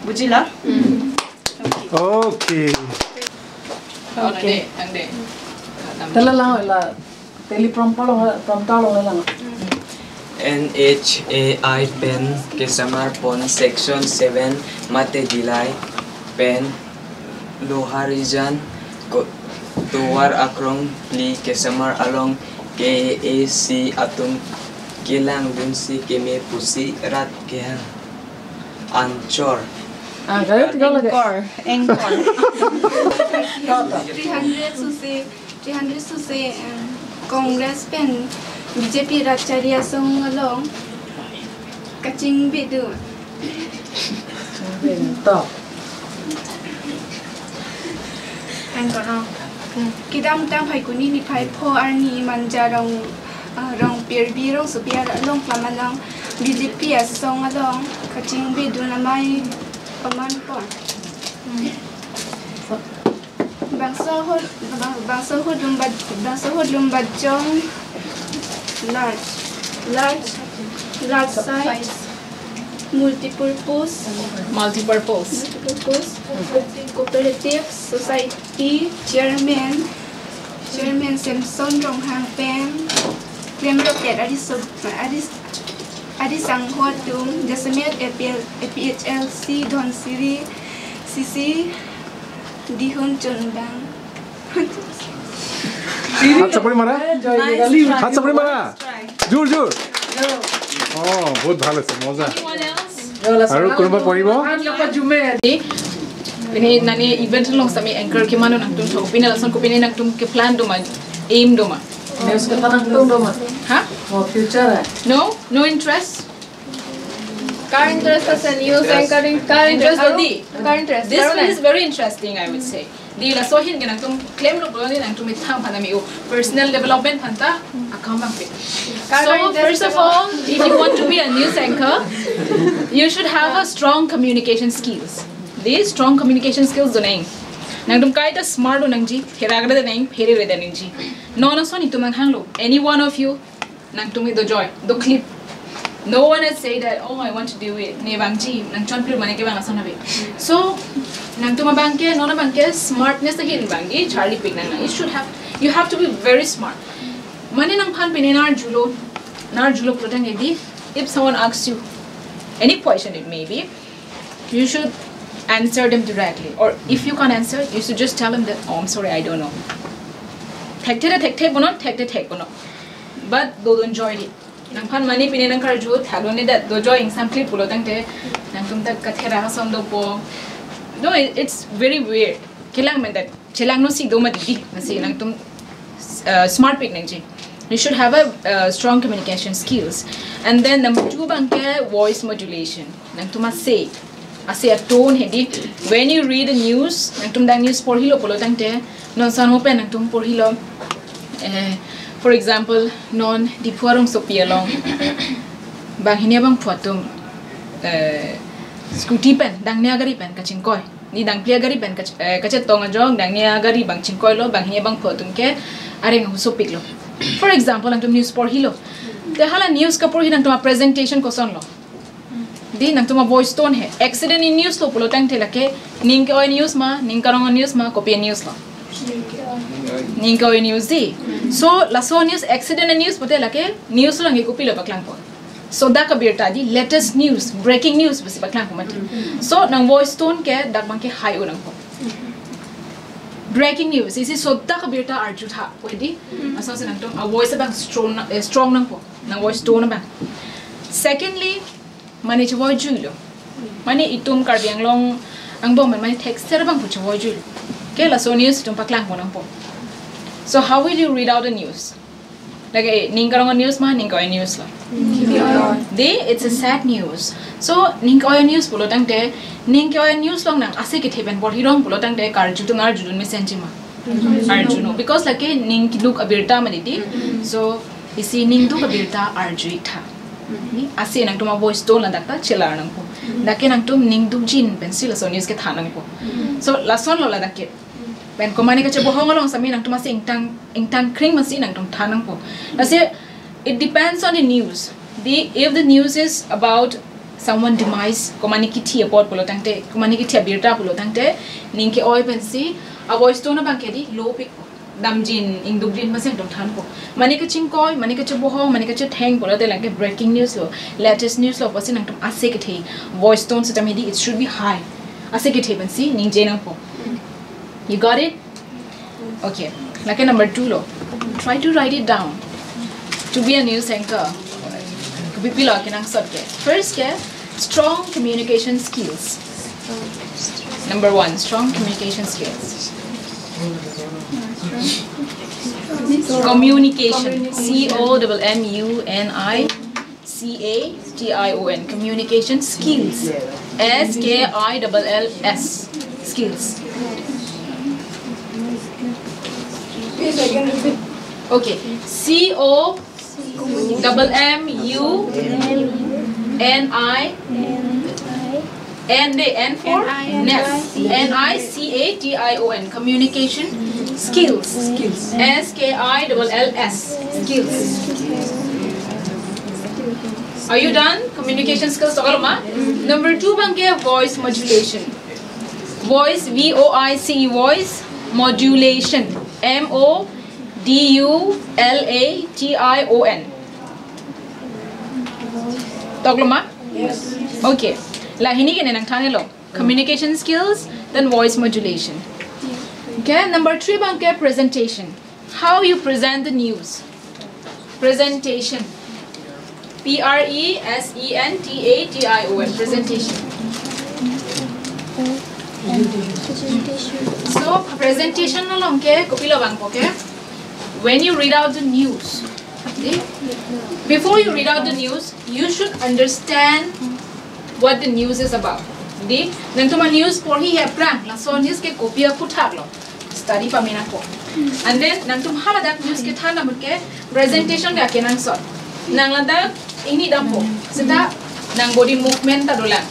Bujila? Okay. Okay. Okay. Tala lang la teleprompter along, prompter along lang. N H A I pen kesamar pon section seven mate Dillai pen Loharijang ko-, tovar akrong phli kesamar along K A A C atum kelangdunsi keme pusi rat kehang. Anchor. Ah, kayo tiga lagi. Anchor, anchor. Three hundred susi, three hundred susi, em, Congress pen B J P rat chari asong along kachingbe do. Tok. Anchor, oh. Kedamtang Phaikuni niphai pho arni Manja rong, ah, rong pirbi rongsopi along klam along B J P asong along kachingbe dun amei paman pon. Bangso ahut, bang-, bangso ahut lumbat, bangso ahut lumbat jong large, large, large size, multipurpose, Multipurpose. multipurpose, cooperative society chairman, chairman Samson Ronghang pen klemroket adi so adi adi sangho atum jasemet A P L, A P H L C Dhonsiri C C Dihun Chundang. हाथ ऊपर मारा। हाथ ऊपर मारा। জোৰ জোৰ। অ, বহুত ভাল আছে, মজা। আৰু কোনোবা কৰিব? পিনে nani event along sami anchor ke mano nangtum tho. Pine lason ko pine nangtum ke plan do ma, aim do ma. News ke tanang tung do ma. Ha? Oh, future hai. No, no interest. Car interest ase news anchoring car Interest interest. adi. Car interest. This Karon one is very interesting, I would say. Di laso ahin ke nangtum claim lo bro ni nangtum itham phana mi o personal development phanta akam bang pe. Car So interest first of all, if you want to be a news anchor, you should have a strong communication skills. Di strong communication skills do nang. Nangtum kaita smart do nangji, phera kada nang, phere reda nangji. No no so ni tum nanghang lo. Any one of you nangtum do joy, do clip. No one has said that, oh, I want to do it. Ne bangji, nang chon pil mane ke bang ason habe. So, nangtum abang ke, non abang ke, smartness ta hin bangji, charli pik nang. You should have, you have to be very smart. Mane nangphan pine nar julo, nar julo pulo tang edi, if someone asks you any question, it may be, you should answer them directly. Or if you can't answer, you should just tell them that, oh, I'm sorry, I don't know. Thekthe thekthe bono, thekthe thek bono. But do don't joy it. Nangphan mane pine nang karju thalo ne that do joy ingsam clip pulo tangte nangtum ta kathera ason dopo. No, it, it's very weird. Kelang men that chelang no si do ma didi nasi nangtum uh, smart pik nangji. You should have a uh, strong communication skills. And then number two bang ke voice modulation. Nangtum ase, ase a tone hedi. When you read the news, nangtum dang news porhilo pulo tangte, non san mo pen nangtum porhilo. Eh, for example, non Diphu arongsopi along banghini abangphu atum eh, scooty pen, dangni agari pen kachingkoi. Ni dangpli agari pen kach, eh, kachetong ajok, dangni agari bang chingkoi lo, banghini abangphu atum ke areng ahut sopik lo. For example, nangtum news porhilo. Te hala news kaporhi nangtum a presentation koson lo. Di nangtum a voice tone he. Accident in news lo pulo tangte lake ning ke-oi news ma, ning karong news ma, kopi news lo. Ning ke-oi news di. So laso news accident in news pute lake news lo nangke kopi lo paklangpo. So dak abirta di latest news, breaking news besi paklangpo mati. So nang voice tone ke dak bang ke high o nangpo. Breaking news, isi so dak abirta arju tha, wedi. Asal se nangtum a voice bang strong, eh, strong nangpo. Nang voice tone bang. Secondly, mane chevoi juilo. Mane itum Karbi Anglong angbong mane thekser bang pu chevoi juilo. Ke laso news itum paklangpo nangpo. So how will you read out the news? Lake ning karong news ma, ning ke-oi news lo. Di, it's a sad news. So ning ke-oi news pulo tangte, ning ke-oi news long nang ase kethe pen porhirong pulo tangte karju tung arjudun mesenji ma. Arju no, because lake ning keduk abirta mane di. So isi ning duk abirta arju ik tha. Ni ase nangtum a voice tone ladak ta chelar nangpo. Dak ke nangtum ning dukjin pensi laso news kethan nangpo. So lason lo ladak ke. Pen komane kachebohong along sami nangtum ase ingtang ingtang kring masi nangtum than nangpo. Lasi it depends on the news. The, if the news is about someone demise, komane kithi apot pulo tangte, komane kithi abirta pulo tangte, ning ke-oi pensi a voice tone bang ke di low pik damjin ingdukjin masi nangtum thanpo. Mane kachingkoi, mane kachebohong, mane kachetheng pulo te lake breaking news lo, latest news lo pusi nangtum ase kethe voice tone sitame di, it should be high. Ase kethe pensi ningje nangpo. You got it? Okay. Lake number two lo. Try to write it down. To be a news anchor, kopi pi lo kenangsot ke. First ke, strong communication skills. Number one, strong communication skills. Communication. C O M M U N I C A T I O N, communication skills. S K I double L S, skills. Okay, C O double M U N I N, the N for ness. N I C A T I O N, communication Skills. Skills. S K I double L S. Skills. Are you done? Communication skills, toklo ma? Number two abangke voice modulation. Voice, V O I C E, voice modulation. M O D U L A T I O N. Toklo ma? Yes. Okay. La hini ke ne nangthanlo. Communication skills, then voice modulation. Okay, number three abangke presentation. How you present the news. Presentation. P R E S E N T A T I O N. Presentation. So, presentation along ke, kopilo abang po ke, when you read out the news, di? Before you read out the news, you should understand what the news is about. Di? Nangtum a-news porhi aphrang, laso news ke kopi aphuthak lo. Study pame nangpo. And then nangtum haladak news kethan amat ke presentation ke akenangsot. Nang ladak ingni dampo. Seta nang body movement ta dolang.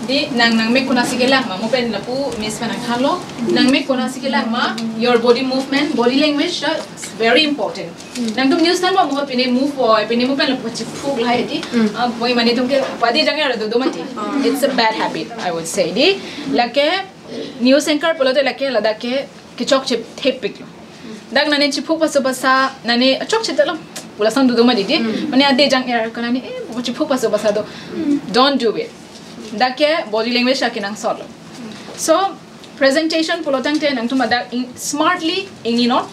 Di nang nangmek konatsi kelang ma, mo pen lapu miss pen nangthanlo. Nangmek konatsi kelang ma, your body movement, body language ta is very important. Nangtum news than ma mo pine move po, pine mo pen lapu chiphuk lahai di. Ah, boi mane tum ke padi jangya ra do do mati. It's a bad habit, I would say. Di lake news anchor pulote lake ladak ke kechokche thepik lo. Dak nane chiphuk paso basa, nane chokche talo. Pula sang dudu ma didi. Mane ade jang er ko nane, eh, chiphuk paso basa do. Don't do it. Dak ke body language akenangsot lo. So, presentation pulo tangte nangtum adak ing-, smartly ingninon.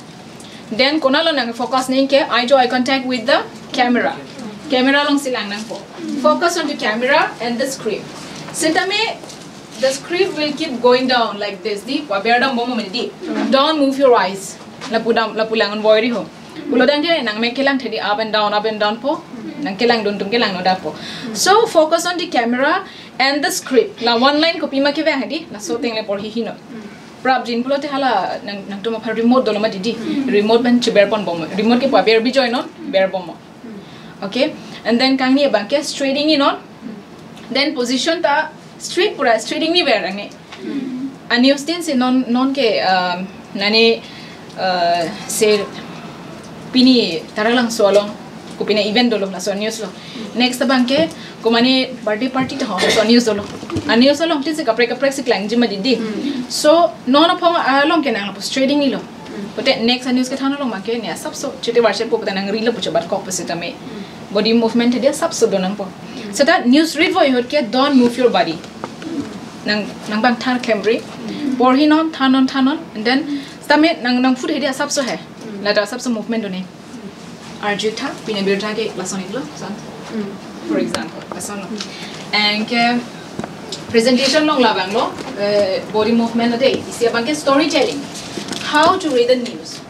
Then konatlo nang focus nangji ke eye to eye contact with the camera. Camera alongsi lang nangpo. Focus on the camera and the script. Sitame the script will keep going down like this. Di, paber dambom mane di. Don't move your eyes. Lapu dam, lapu lang an boy ri ho. Pulo tangte nangmek kelang thedi up and down, up and down po. Nang kelang dun tum kelang no da po. So focus on the camera and the script. La one line kopi ma kevang di. Laso tengle porhi hino. Prapjin pulote hala nang, nangtum aphan remote dolo ma didi. Remote pen chiber ponbom. Remote ke paber bijoinon, berbom. Okay, and then kangni abangke straight ingninon. Then position ta straight, pura straight ingniver ange. A-news tin si non, non ke, um, nane, uh, se pini Taralangso along kopine event dolo laso news lo. Next abangke komane birthday party ta ho laso news dolo. A-news along tin si kaprek kaprek si klangji ma didi. So non aphong along ke nang lapu straight ingnilo. Pulote next a-news kethan along abangke ne asapso chete varshe po puta nang rila pucho bat kok pusitame. Body movement dia asapso do nangpo. Seta news read vo ihot ke don't move your body. Nang, nang bang than klemri. Porhinon, thannon, thannon, and then sitame nang, nang foot he dia asapso he. Lata asapso movement do ne. Arju tha, pine birta ke lason iklo, son. For example, lason lo. And ke presentation along labang lo, eh, body movement lo de, isi abangke storytelling. How to read the news.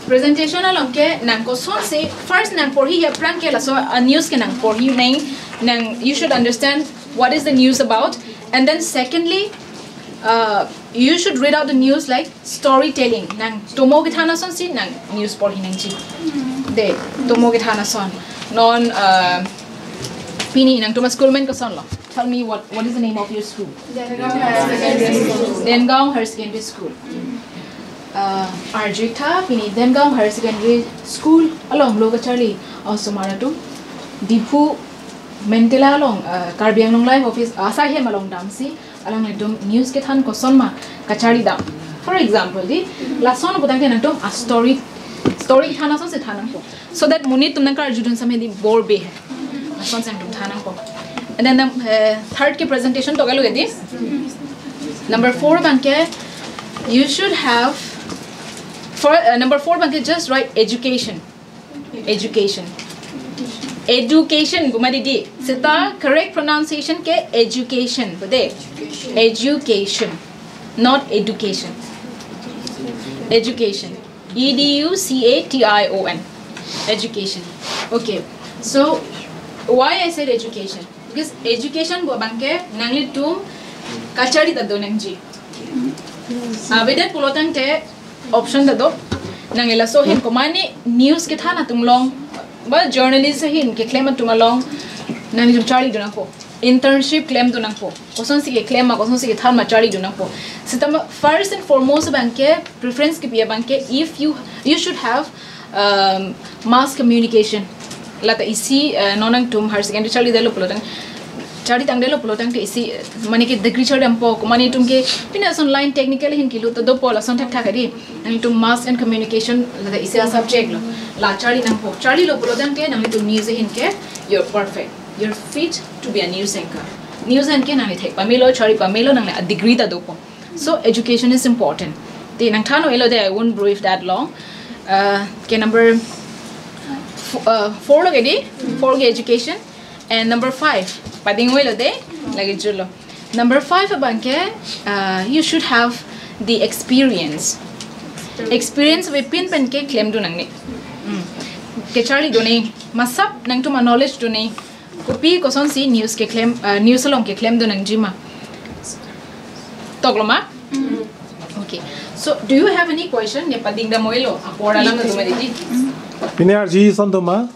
Presentation along ke nang kosonsi, first nang porhi aphrang ke laso a-news ke nang porhi nang, nang, you should understand what is the news about, and then secondly, uh, you should read out the news like storytelling. Nang tomo kethan asonsi nang news porhi nangji. De, tomo kethan ason. Non, uh, pini nangtum a-school men koson lo. Tell me what, what is the name of your school? Dengaon Higher Secondary School. Uh, arju tha pini Dengaon Higher Secondary School along lo kacharli osomar atum. Diphu Mentela along, uh, Karbi Anglong Live Office, uh, asai hem along damsi alanglitum news kethan koson ma kacharli dam. For example, di lason putangte nangtum a-story, story than asonsi than nangpo. So that monit atum nang karjudun samedi bor be hai. Lason si nangtum than nangpo. And then the, uh, third ke presentation to kalo di. Number four abangke, you should have, for, uh, number four abangke just write education. Education. Education, buma didi. Seta correct pronunciation ke education, bude? Education, not education. Education. E D U C A T I O N. Education. Okay. So, why I said education? Because education pu abangke nanglitum kacharli ta do nangji. Avedet pulotangte option ta do. Nangli laso ahin komane news kethan atum along, ba journalist ahin keklem atum along nanglitum charli do nangpo. Internship klemdun nangpo. Kosonsi keklem ma, kosonsi kethan ma charlidun nangpo. Sitame first and foremost abangke, preference kipi abangke, if you, you should have, um, mass communication. Lata isi, uh, non nangtum higher secondary charlidetlo pulotang, charlitangdetlo pulotangte isi, uh, mane ke degree charlidampo, mane itum ke pine ason line technical ahin kelut ta dopo, lason thakthak adi. Nangtum mass and communication lata isi a-subject lo. La charli nangpo. Charlilo pulotangte nanglitum news ahin ke, you're perfect. You're fit to be a news anchor. News anchor nangli thek pamelo, charli pamelo, nangli a-degree ta dopo. So education is important. Te nangthan-o-elo de, I won't brief that long. Uh, ke number f-, uh, four lo ke di, four ke education. And number five, pading-o-elo de, lagi julo. Number five abangke, uh, you should have the experience. Experience avepin pen keklemdun nangne. Hmm. Kecharlidun ne, masap nangtum a-knowledge dun ne. Kopi kosonsi news keklem, uh, news along keklemdun nangji ma. Toklo ma? Okay. So, do you have any question? Ne padingdam-o-elo, apor alam na duma didi. Pine arju ason doma?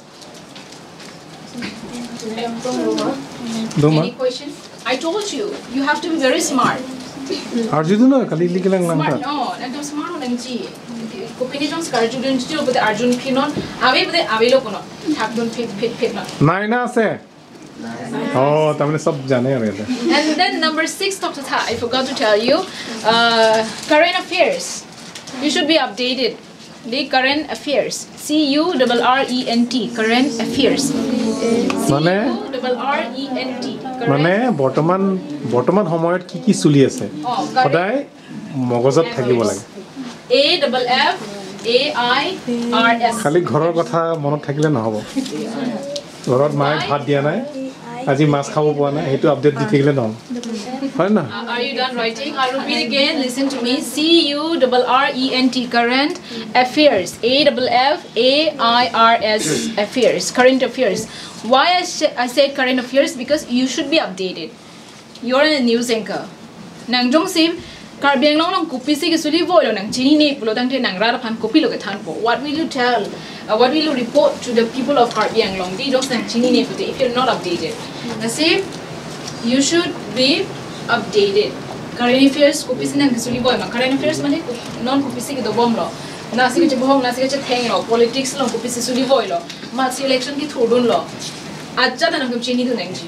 Doma? Any question? I told you, you have to be very smart. Arjudun na, kali liki lang lang Smart, ta. No, ekdom smart ho nangji. Kopine jongsi karjudun jilo pute arjudun phinon, ave pute avelo kono. Thakdun phit, phit, phit non. Nai na ase? Oh, tamane sob jane aur kya? And then number six, Doctor Tha, I forgot to tell you, uh, current affairs. You should be updated. The current affairs. C U double R E N T, current affairs. Mane? C U double R E N T, current মানে বৰ্তমান, বৰ্তমান সময়ত কি কি চলি আছে? Oh, current সদায় মগজত থাকিব লাগে। A double F A I R S. খালি ঘৰৰ কথা মনত থাকিলে নহ'ব। ঘৰত মায়ে ভাত দিয়া নাই, আজি মাছ খাব পোৱা নাই, সেইটো আপডেট দি থাকিলে নহ'ব। হয় নে নহয়? Uh, are you done writing? I repeat again, listen to me. C U double R E N T, current affairs. A double F A I R S, affairs, current affairs. Why I, sh- I said current affairs? Because you should be updated. You're a news anchor. Nang jongsi Karbi Anglong along kopisi kesuli voilo nang chinine pulotangte nang rat aphan kopilo kethanpo. What will you tell? Uh, what will you report to the people of Karbi Anglong? They don't nang chinine pute if you're not updated. Lasi, you should be updated. Current affairs kopisi nang kesuli voi ma. Current affairs mane ko- non kopisi kedobomlo. Nasi kechebohong, nasi kechethenglo. Politics along kopisi suli voilo. Matsi election kethurdunlo. Ajat nangtum chinidun nangji.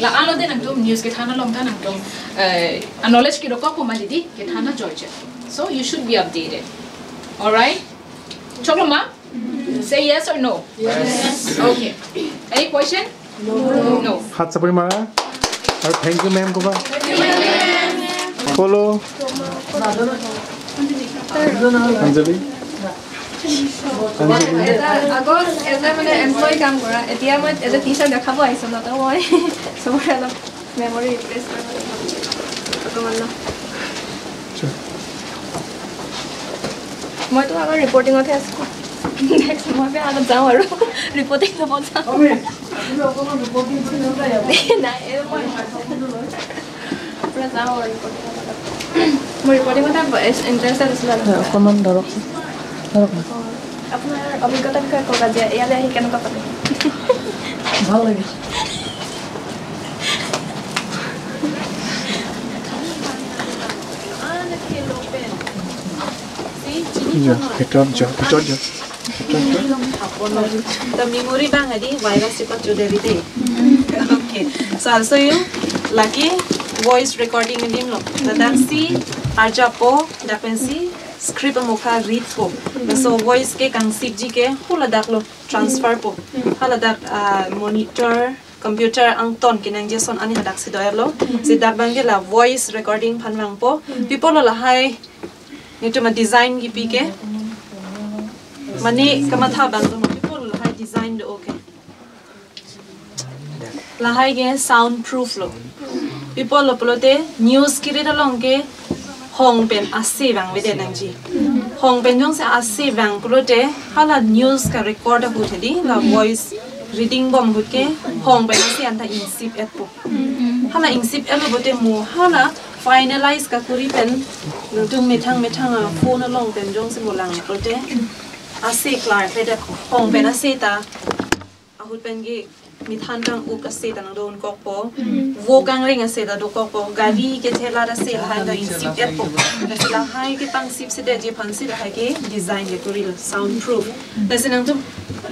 La-anlo de nangtum news kethan along ta nangtum, eh, a-knowledge kedokok ko ma didi kethan ajoije. So you should be updated. All right? Choklo ma? Say yes or no? Yes. Okay. Any question? No. No. হাত চাপৰি মাৰা। আৰু thank you ma'am ক'বা। Follow. অঞ্জলি। আগত as a মানে এমপ্লয়ী কাম কৰা, এতিয়া মই এজ এ টিচাৰ দেখাব আহিছো ন, তো মই চবৰে অলপ মেমৰি ৰিফ্ৰেছ কৰিব লাগিব অকণমান ন। মইতো আগৰ ৰিপৰ্টিঙতহে আছো। নেক্সট মই বেয়া আগত যাওঁ আৰু ৰিপৰ্টিং ল'ব যাওঁ। নাই, এই মই পুৰা যাওঁ আৰু ৰিপৰ্টিঙত। মোৰ ৰিপৰ্টিঙত ইণ্টাৰেষ্টেড আছিলে অলপ। অকণমান ধৰক, ধৰক না। আপোনাৰ অভিজ্ঞতাৰ বিষয়ে কওক, আজি ইয়ালৈ আহি কেনেকুৱা পালে? ভাল লাগে। যোৱা, ভিতৰত যোৱা, ভিতৰত যোৱা। The memory bang adi virus ipat jodari de. Okay. So also you lagi voice recording adim lo. Ladak si arjapo, dapen si script amokha read po. So voice ke kangsipji ke haladak lo transfer po. Haladak, ah, monitor, computer angton kenangji ason ani hadak si do-etlo. Si dak bang ke la voice recording aphan vangpo. Pi apotlo lahai netum a-design kipi ke. Mane kamatha abang do, pi apotlo lahai design do, okay. Lahai ke sound proof lo. Pi apotlo pulote news kirit along ke hong pen ase vangvedet nangji. Hong pen jongsi ase vang pulote hala news ka-record ahut hedi, la voice reading bom ahut ke hong pen ase anta ingsip-etpo. Hala ingsip-etlo pulote mo hala finalize kakuri pen nangtum methang methang a-phone along pen jongsi mo lang pulote ase klarkledet, hong pen ase ta ahut pen ke Mithan kang-uk ase ta nangdon kokpo. Vo kangring ase ta dokokpo. Gari ke thela ta ase lahai ta ingsip etpo. Lasi lahai ke pangsip si detji aphansi lahai ke design ke kurilo, soundproof. Lasi nangtum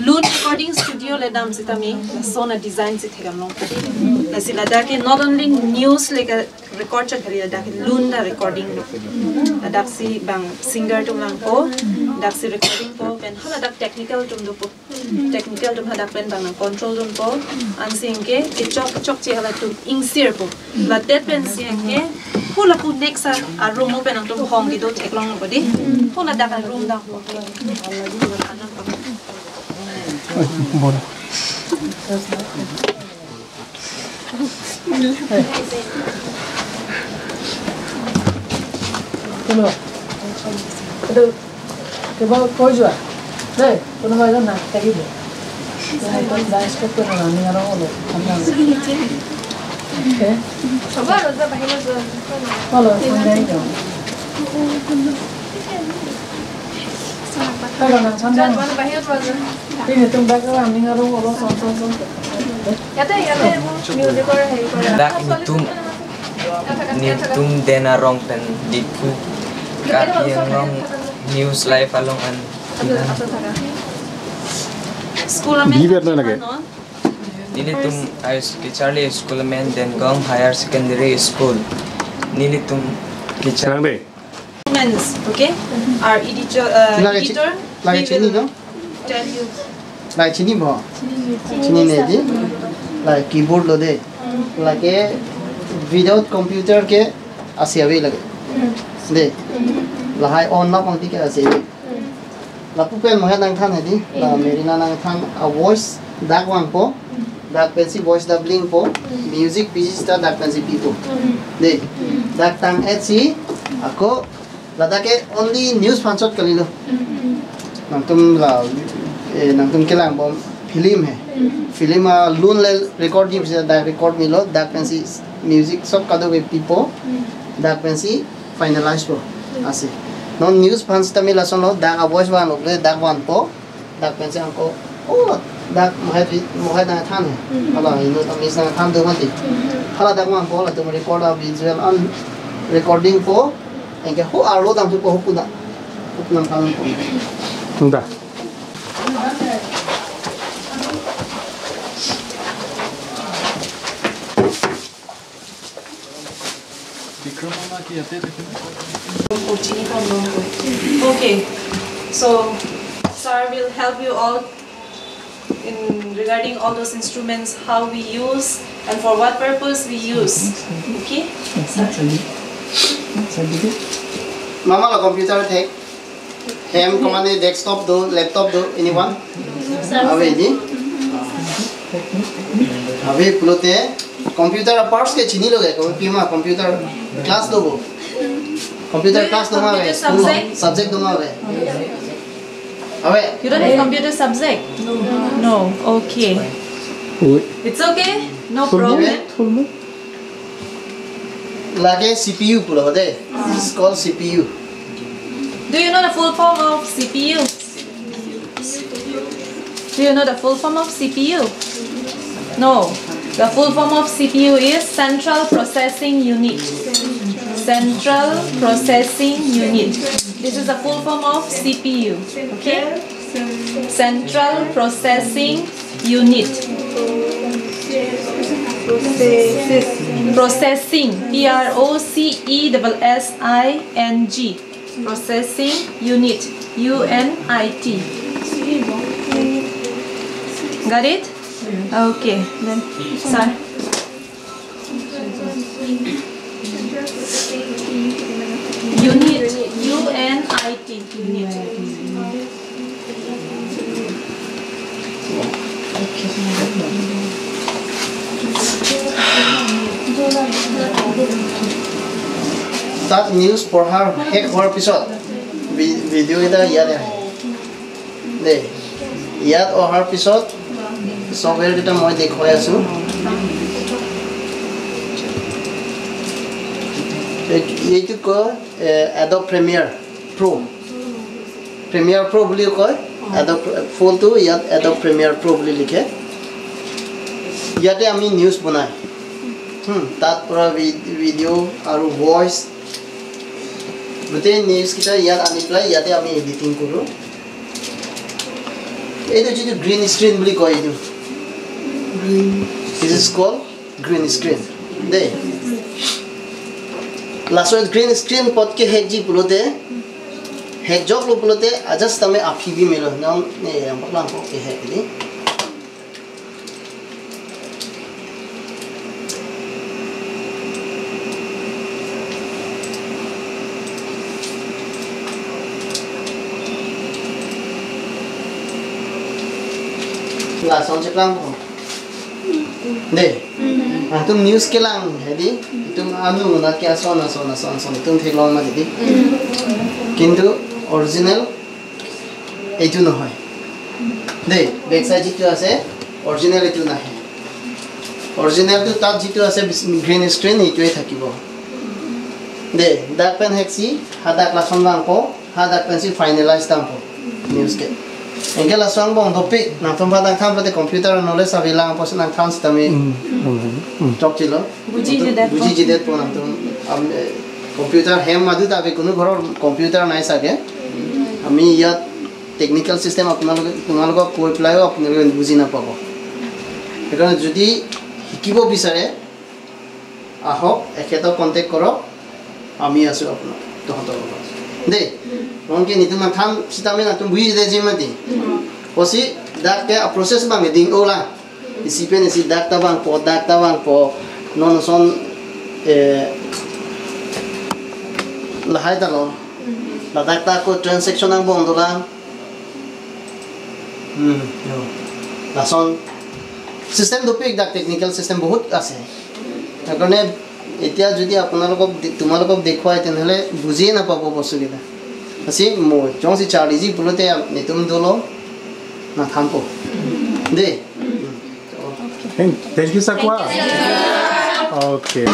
lun recording studio le dam sitame lason a-design si thekdam longpo. Lasi ladak ke not only news le ke record chot kali, ladak ke lun ta recording do. Ladak si bang singer atum langpo, ladak si recording po, pen haladak technical atum dopo. Technical atum hadak pen bang nang control dunpo. Ansi anke kechok chokche halatum ingsirpo. Ladet pensi anke hu lapu next a, a-room pen nangtum hong kedo theklongpo dei. Hu ladak a-room dang. Bon. Hello. Hello. Kiba কৈ যোৱা দেই, কোনোবা এজন নাক থাকিব। Dance কৰিব নালাগে আৰু অলপ। হ'ব আৰু, যা বাহিৰত যোৱা। অলপ ঠাণ্ডাই যাওঁ। Hello, নাক ঠাণ্ডা। যা, তোমালোক বাহিৰত যোৱা, যোৱা। Ini tum background ning arong olo son son son. ইয়াতে, ইয়াতে music-ৰ হেৰি কৰে। Dak netum, netum Den Arong pen Diphu Karbi Anglong News Live along an. School amen. Di bet na lagi. Nelitum high school, Charlie School amen Dengong Higher Secondary School. Nelitum ke Char- Sekarang deh. Comments, okay? Our editor, uh, Lagi chi-, editor, lagi he chini will no? Tell you. Lagi chinipo? Chinine dei. Lagi keyboard lo dei. Lagi without computer ke ase ave lagi. Dei. Lahai on lapang ti ke ase ave. Lapu pen mohet nangthan hedi. La Merina nangthan a-voice dak vangpo. Dak pensi voice doubling po. Music pisi sita dak pensi pipo. Dei. Dak tang-et si ako ladak ke only news aphan chot kalilo. Nangtum la, eh, nangtum kelangbom film he. Film alun le recording si dak record melo, dak pensi music sob kadokave pipo. Dak pensi finalize po. Ase. Non news aphan sitame lasonlo, dak a-voice vanglo le dak vangpo. Dak pensi ako, oh, dak mohet vi-, mohet nangthan he. Hala, ino ta miss nangthan do mati. Hala dak vangpo, latum record a-visual an recording po. Anke ho arlo damthupo, ho kuna. Ho kuna nangthanpo. Nda. Bikram Mama ki ate dekho. Okay, so sir will help you all in regarding all those instruments, how we use and for what purpose we use. Okay? Mama la computer thek. Hem, komane desktop do, laptop do, anyone? Ave dei. Ave pulote computer a-parts ke chinilo ke, ko pima computer class dopo. Computer class do ma ave, computer subject? Subject do ma ave. Ave. You don't have computer subject? No. No. Okay. Oi. It's okay. No problem. Lake C P U pulo dei. It's called C P U. Do you know the full form of C P U? Do you know the full form of C P U? No. The full form of C P U is Central Processing Unit. Central Processing Unit. This is the full form of C P U. Okay? Central Processing Unit. Processing. P R O C E double S I N G. Processing Unit. U N I T. Got it? Okay. Then, sir. Unit, U N I T, unit. তাত নিউজ পঢ়াৰ শেষ হোৱাৰ পিছত ভি-, ভিডিঅ' কেইটা ইয়াতে আহে। দেই, ইয়াত অহাৰ পিছত ছফ্টৱেৰ কেইটা মই দেখুৱাই আছোঁ। এই-, এইটো কয়, এ, Adobe Premiere Pro। Premiere Pro বুলিও কয়। Adobe ফুলটো ইয়াত Adobe Premiere Pro বুলি লিখে। ইয়াতে আমি নিউজ বনাই। হুম, তাত পৰা ভি-, ভিডিঅ' আৰু ভইচ, গোটেই নিউজ কেইটা ইয়াত আনি পেলাই ইয়াতে আমি এডিটিং কৰোঁ। এইটো যিটো গ্ৰীণ স্ক্ৰীণ বুলি কয়, এইটো, this is called green screen দেই। Laso green screen potke hekji pulote, hekjoklo pulote, ajat tame aphi bi melo. Nang ne yang lang potke hek di. Lason cheklang po. Dei. Nangtum news kelang, hedi. Itum anu na ke ason, ason, ason, ason. Itum theklong ma, hedi. কিন্তু original এইটো নহয় দেই, back side যিটো আছে, অৰিজিনেল এইটো নাহে। অৰিজিনেলটো তাত যিটো আছে, গ্ৰীণ স্ক্ৰীণ, এইটোৱে থাকিব দেই। Dak pen heksi, hadak lason vangpo, hadak pensi finalise dampo news ke. Anke lason angbong dopik, nangtum aphan nangthan pulote computer knowledge ave lang apotsi nangthan sitame, hmm, hmm, hmm, chokchelo. Bujijidet po. Bujijidet po nangtum, am, eh, computer hem madu ta ave, কোনো ঘৰৰ computer নাই চাগে। আমি ইয়াত technical system আপোনালোকে, তোমালোকক কৈ পেলাইও আপোনালোকে বুজি নাপাব। সেইকাৰণে যদি শিকিব বিচাৰে, আহক, এখেতক কণ্টেক্ট কৰক, আমি আছোঁ আপোনাৰ, তহঁতৰ লগত দেই। Mungkin itum nangthan sitame nangtum bujideji mati. Apotsi dak ke a process abang ding-o lang. Isi pen isi dak ta vangpo, dak ta vangpo. Non ason, eh, lahai ta lo. Ladak ta ako transaction angbong dolang. Hmm, yo. Lason system dopik, dak technical system বহুত আছে। সেইকাৰণে এতিয়া যদি আপোনালোকক দে-, তোমালোকক দেখুৱাই, তেনেহ'লে বুজিয়ে নাপাব বস্তুকেইটা। Apotsi mo jongsi charliji pulote netum dolo nangthanpo. Dei. Thank, thank you, Sakwa. Okay.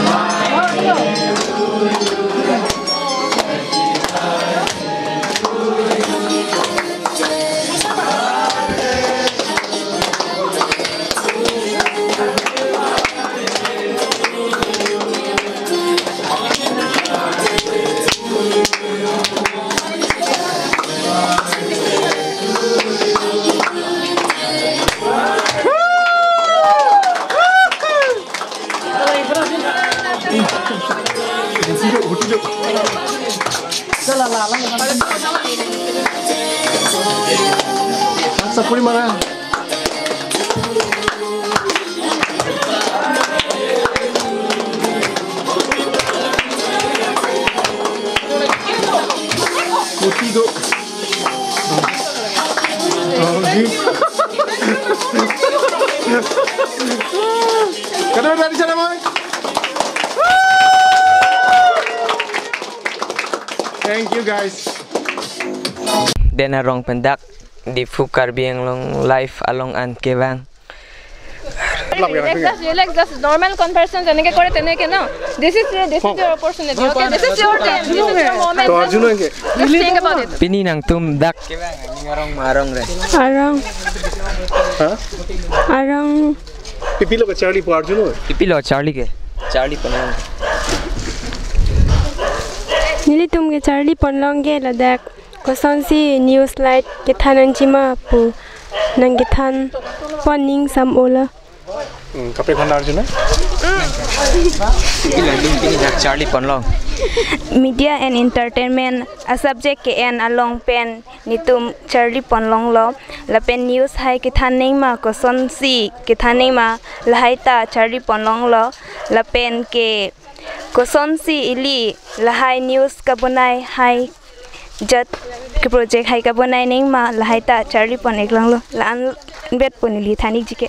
Sapuri mana? Kuti do. Oh, gitu. Kada dari sana, Bang. Thank you, guys. Den arong pen dak Diphu Karbi Anglong live along an kevang. Relax, just, relax, just normal conversation যেনেকে কৰে তেনেকে ন। This is your, this is your opportunity, okay? This is your time, this is your moment. To Arjun ke? Just think about it. Pini nangtum dak kevang, ning arong ma arong re? Arong. Ha? Arong. Pipilo ke charli po Arjun? Pipilo charli ke? Charli po nang. Nelitum ke charli ponlong ke ladak. Kosonsi news light kethan nangji ma pu nangkethan pon ning sam-o lo. Hmm, kaprek aphan arju na? Ilang dum pini dak charli ponlong. Media and entertainment a subject ke-en along pen netum charli ponlong lo. Lapen news hai kethan nangma kosonsi kethan nangma lahai ta charli ponlong lo. Lapen ke kosonsi ili lahai news kabonai hai jat ke project hai kabonai nangma lahai ta charli pon-ik longlo, la-an bet pon ili than-ikji ke.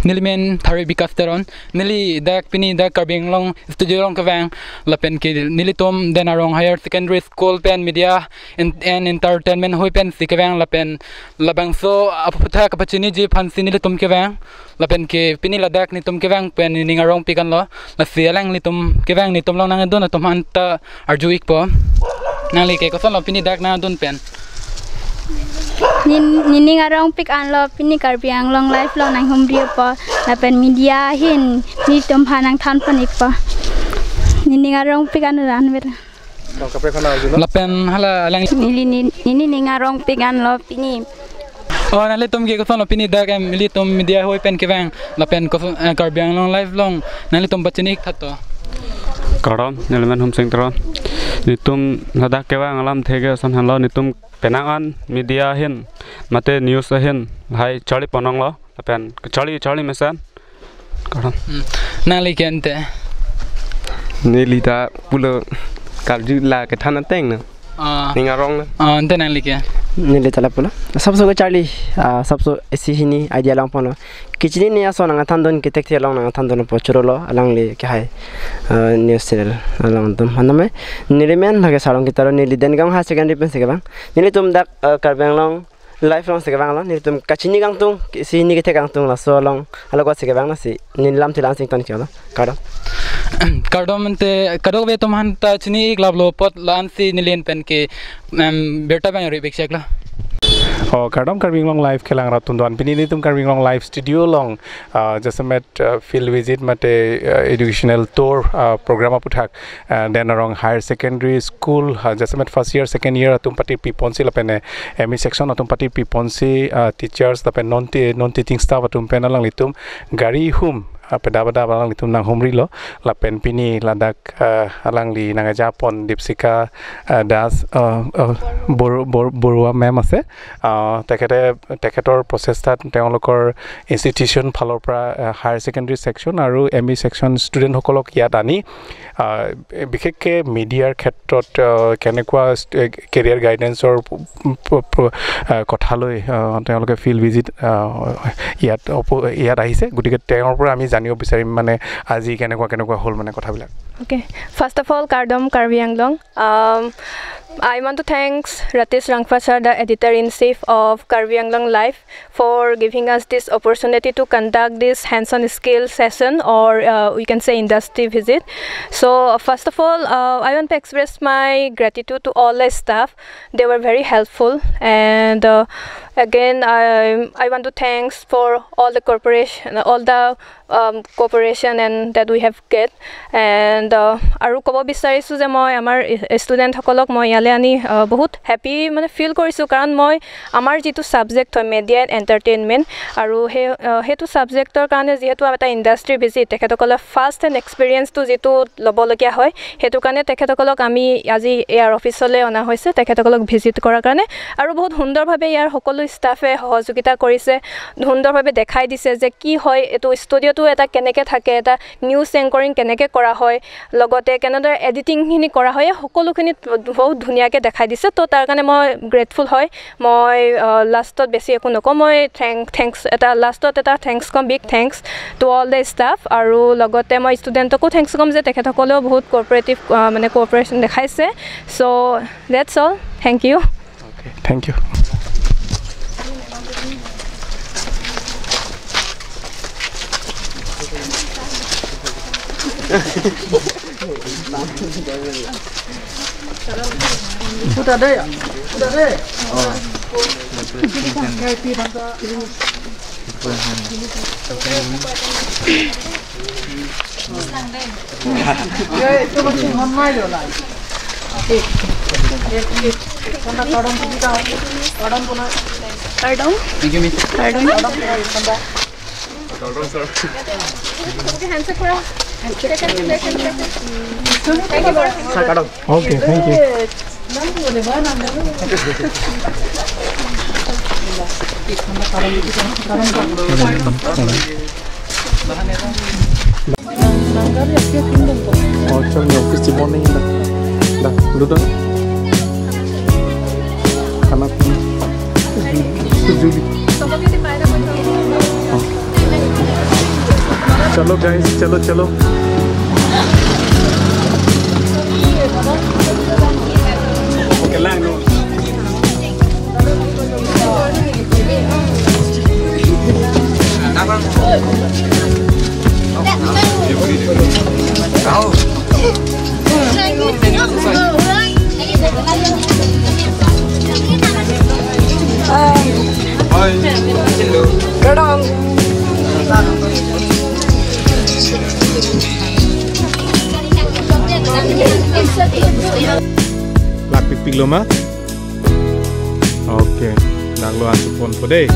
Neli men Thari Bikas Teron, neli dak pini dak Karbi Anglong studio along kevang, lapen ke nelitum Den Arong Higher Secondary School pen media en-, and entertainment hoi pensi kevang lapen labangso aputhak kapachiniji aphansi nelitum kevang. Lapen ke pini ladak netum kevang pen nening arong pi kan lo. Lasi alang netum kevang netum along nangdun atum aphan ta arju-ikpo. Nangli ke koson lo pini dak nangdun pen? Nin-, nening arongpik anlo pini Karbi Anglong Live along nanghumri apot lapen media ahin nelitum aphan nangthanpon ikpo. Nening arongpik an ran ber. Lapen hala alang neli nin-, nening arongpik anlo pini. Oh, nanglitum ke kosonlo pini dak em, ilitum media ahoi pen kevang lapen koson, eh, Karbi Anglong Live along nanglitum pachini ik tha to. Kardom, nelimen Humsing Teron. Nelitum ladak kevang alamthe ke ason henlo, nelitum penang an media ahin mate news ahin lahai charlipon longlo lapen charli charli mesen. Kardom. Hmm. Nangli ke ante? Neli ta pulo karju la kethan ateng na. Ah. Nening arong na. Ah, ante nangli ke? Neli ta lapulo. Sabso ke charli, ah, sabso isi hini idea longponlo. Kechinine ason nangthandun, kethekthe along nangthandun apot chorolo alangli ke hai, ah, news channel along atum. Aname nelimen lake Sarong Kitaro, neli Dengang Higher Secondary pensi kevang. Nelitum dak, ah, Karbi Anglong Live alongsi kevanglo, nelitum kachini kangtung, isi hini kethek kangtung laso along, along kosi kevang lasi neli lamthe la-an si ington iklo. Kardom. Kardom ante, kadokave atum aphan ta chini ik laplo apot la-an si neli pen ke, em, birta abang ri bikcheklo. Oh, kardom Karbi Anglong Live kelang rat atum do-an. Pini nelitum Karbi Anglong Live studio along, ah, jasemet, ah, field visit mate, ah, educational tour, ah, program aputhak, ah, Den Arong Higher Secondary School, ah, jasemet first year, second year atum pati piponsi lapen, eh, M E section atum pati piponsi, ah, teachers lapen non ti-, non teaching staff atum pen alanglitum gari hum, ah, pedap pedap alanglitum nanghumrilo lapen pini ladak, ah, alangli nangajapon Dipsika, ah, Das, ah, ah, Bor-, Bor-, Borua ma'am ase, ah, তেখেতে, তেখেতৰ প্ৰচেষ্টাত তেওঁলোকৰ institution ফালৰ পৰা, আহ, higher secondary section আৰু M E section studentসকলক ইয়াত আনি, আহ, বিশেষকৈ মিডিয়াৰ ক্ষেত্ৰত, আহ, কেনেকুৱা ষ্ট-, এ, career guidanceৰ প-, প-, প-, আহ, কথা লৈ, আহ, তেওঁলোকে field visit, আহ, ইয়াত অপ-, ইয়াত আহিছে। গতিকে তেওঁৰ পৰা আমি জানিব বিচাৰিম, মানে, আজি কেনেকুৱা কেনেকুৱা হ'ল, মানে, কথাবিলাক। Okay, first of all, Kardom Karbi Anglong. Um, I want to thanks Ratesh Rangphar sir, the editor-in-chief of Karbi Anglong Live, for giving us this opportunity to conduct this hands-on skill session, or, uh, we can say industry visit. So, uh, first of all, uh, I want to express my gratitude to all the staff. They were very helpful. And, uh, again, I, I want to thanks for all the corporation, all the, um, cooperation and that we have get. And, uh, আৰু ক'ব বিচাৰিছোঁ যে মই আমাৰ ই-, ষ্টুডেণ্টসকলক মই ইয়ালৈ আনি, আহ, বহুত হেপী মানে ফিল কৰিছোঁ, কাৰণ মই আমাৰ যিটো ছাবজেক্ট হয় মিডিয়া এণ্ড এণ্টাৰটেইনমেণ্ট, আৰু সেই, আহ, সেইটো ছাবজেক্টৰ কাৰণে যিহেতু এটা ইণ্ডাষ্ট্ৰী ভিজিট, তেখেতসকলৰ ফাৰ্ষ্ট হেণ্ড এক্সপিৰিয়েঞ্চটো যিটো ল'বলগীয়া হয়, সেইটো কাৰণে তেখেতসকলক আমি আজি ইয়াৰ অফিচলৈ অনা হৈছে, তেখেতসকলক ভিজিট কৰাৰ কাৰণে। আৰু বহুত সুন্দৰভাৱে ইয়াৰ সকলো ষ্টাফে সহযোগিতা কৰিছে, সুন্দৰভাৱে দেখাই দিছে যে কি হয়, এইটো ষ্টুডিঅ'টো এটা কেনেকৈ থাকে, এটা নিউজ এংকৰিং কেনেকৈ কৰা হয়, লগতে কেনেদৰে এডিটিংখিনি কৰা হয়, এই সকলোখিনি বহুত ধুনীয়াকৈ দেখাই দিছে। তো তাৰ কাৰণে মই গ্ৰেটফুল হয়। মই, আহ, লাষ্টত বেছি একো নকওঁ, মই থেংক-, থেংকছ এটা, লাষ্টত এটা থেংকছ ক'ম, big thanks to all the staff. আৰু লগতে মই ষ্টুডেণ্টকো থেংকছ ক'ম যে তেখেতসকলেও বহুত কোঅপাৰেটিভ, আহ, মানে কোঅপাৰেশ্যন দেখাইছে। So' that's all, thank you. Okay, thank you. Kardom. Thank you, miss. Kardom. Okay, thank you. Oh, chal, office si morning da. Da, duduk. Kana pun. Juli. Oh. Chalo guys, chalo, chalo. Okay, lang, no. Lak pikpik lo ma? Okay. Nanglo an chepon po dei.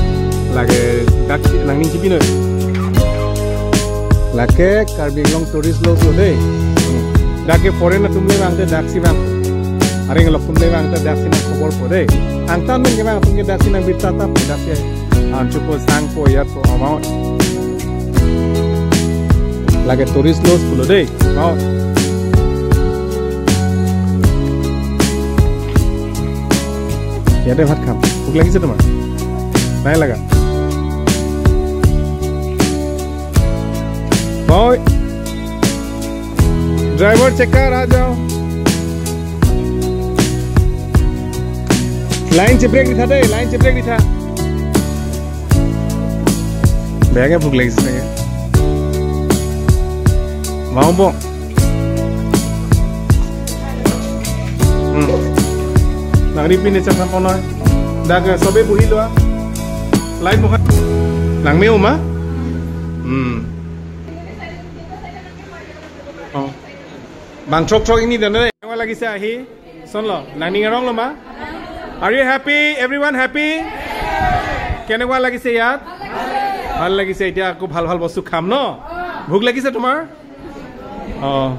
Lake dak nangning chipinoi. Lake Karbi Anglong tourist lo so dei. Dak ke foreign atum le vangte daksi vang. Areng lok atum le vangte daksi nangkhobor po dei. Angtan men ke vang atum ke daksi nangbirta tap po, daksi an chepo sang po, yat po, amount. Lake tourist lodge pulo dei. Amount. ইয়াতে ভাত খাম। ভোক লাগিছে তোমাৰ? নাই লাগা? মই driver checker, আ যাও। লাইন চে ব্ৰেক দি থা দেই, লাইন চে ব্ৰেক দি থা। বেয়াকে ভোক লাগিছে চাগে। মাও বং। উম। Nangri pine chak naponoi. Dak, eh, sobe buhi loa. Light buka. Nangme uma? Hmm. Oh. Bang throk throk ini dan dei. Kenekwa lagise ahi? Sonlo. Nangning arong lo ma? Are you happy? Everyone happy? Kenekwa lagise yat? Bhal lagise, etiya ako bhal bhal bostu kham no? Bhuk lagise tomar? Oh.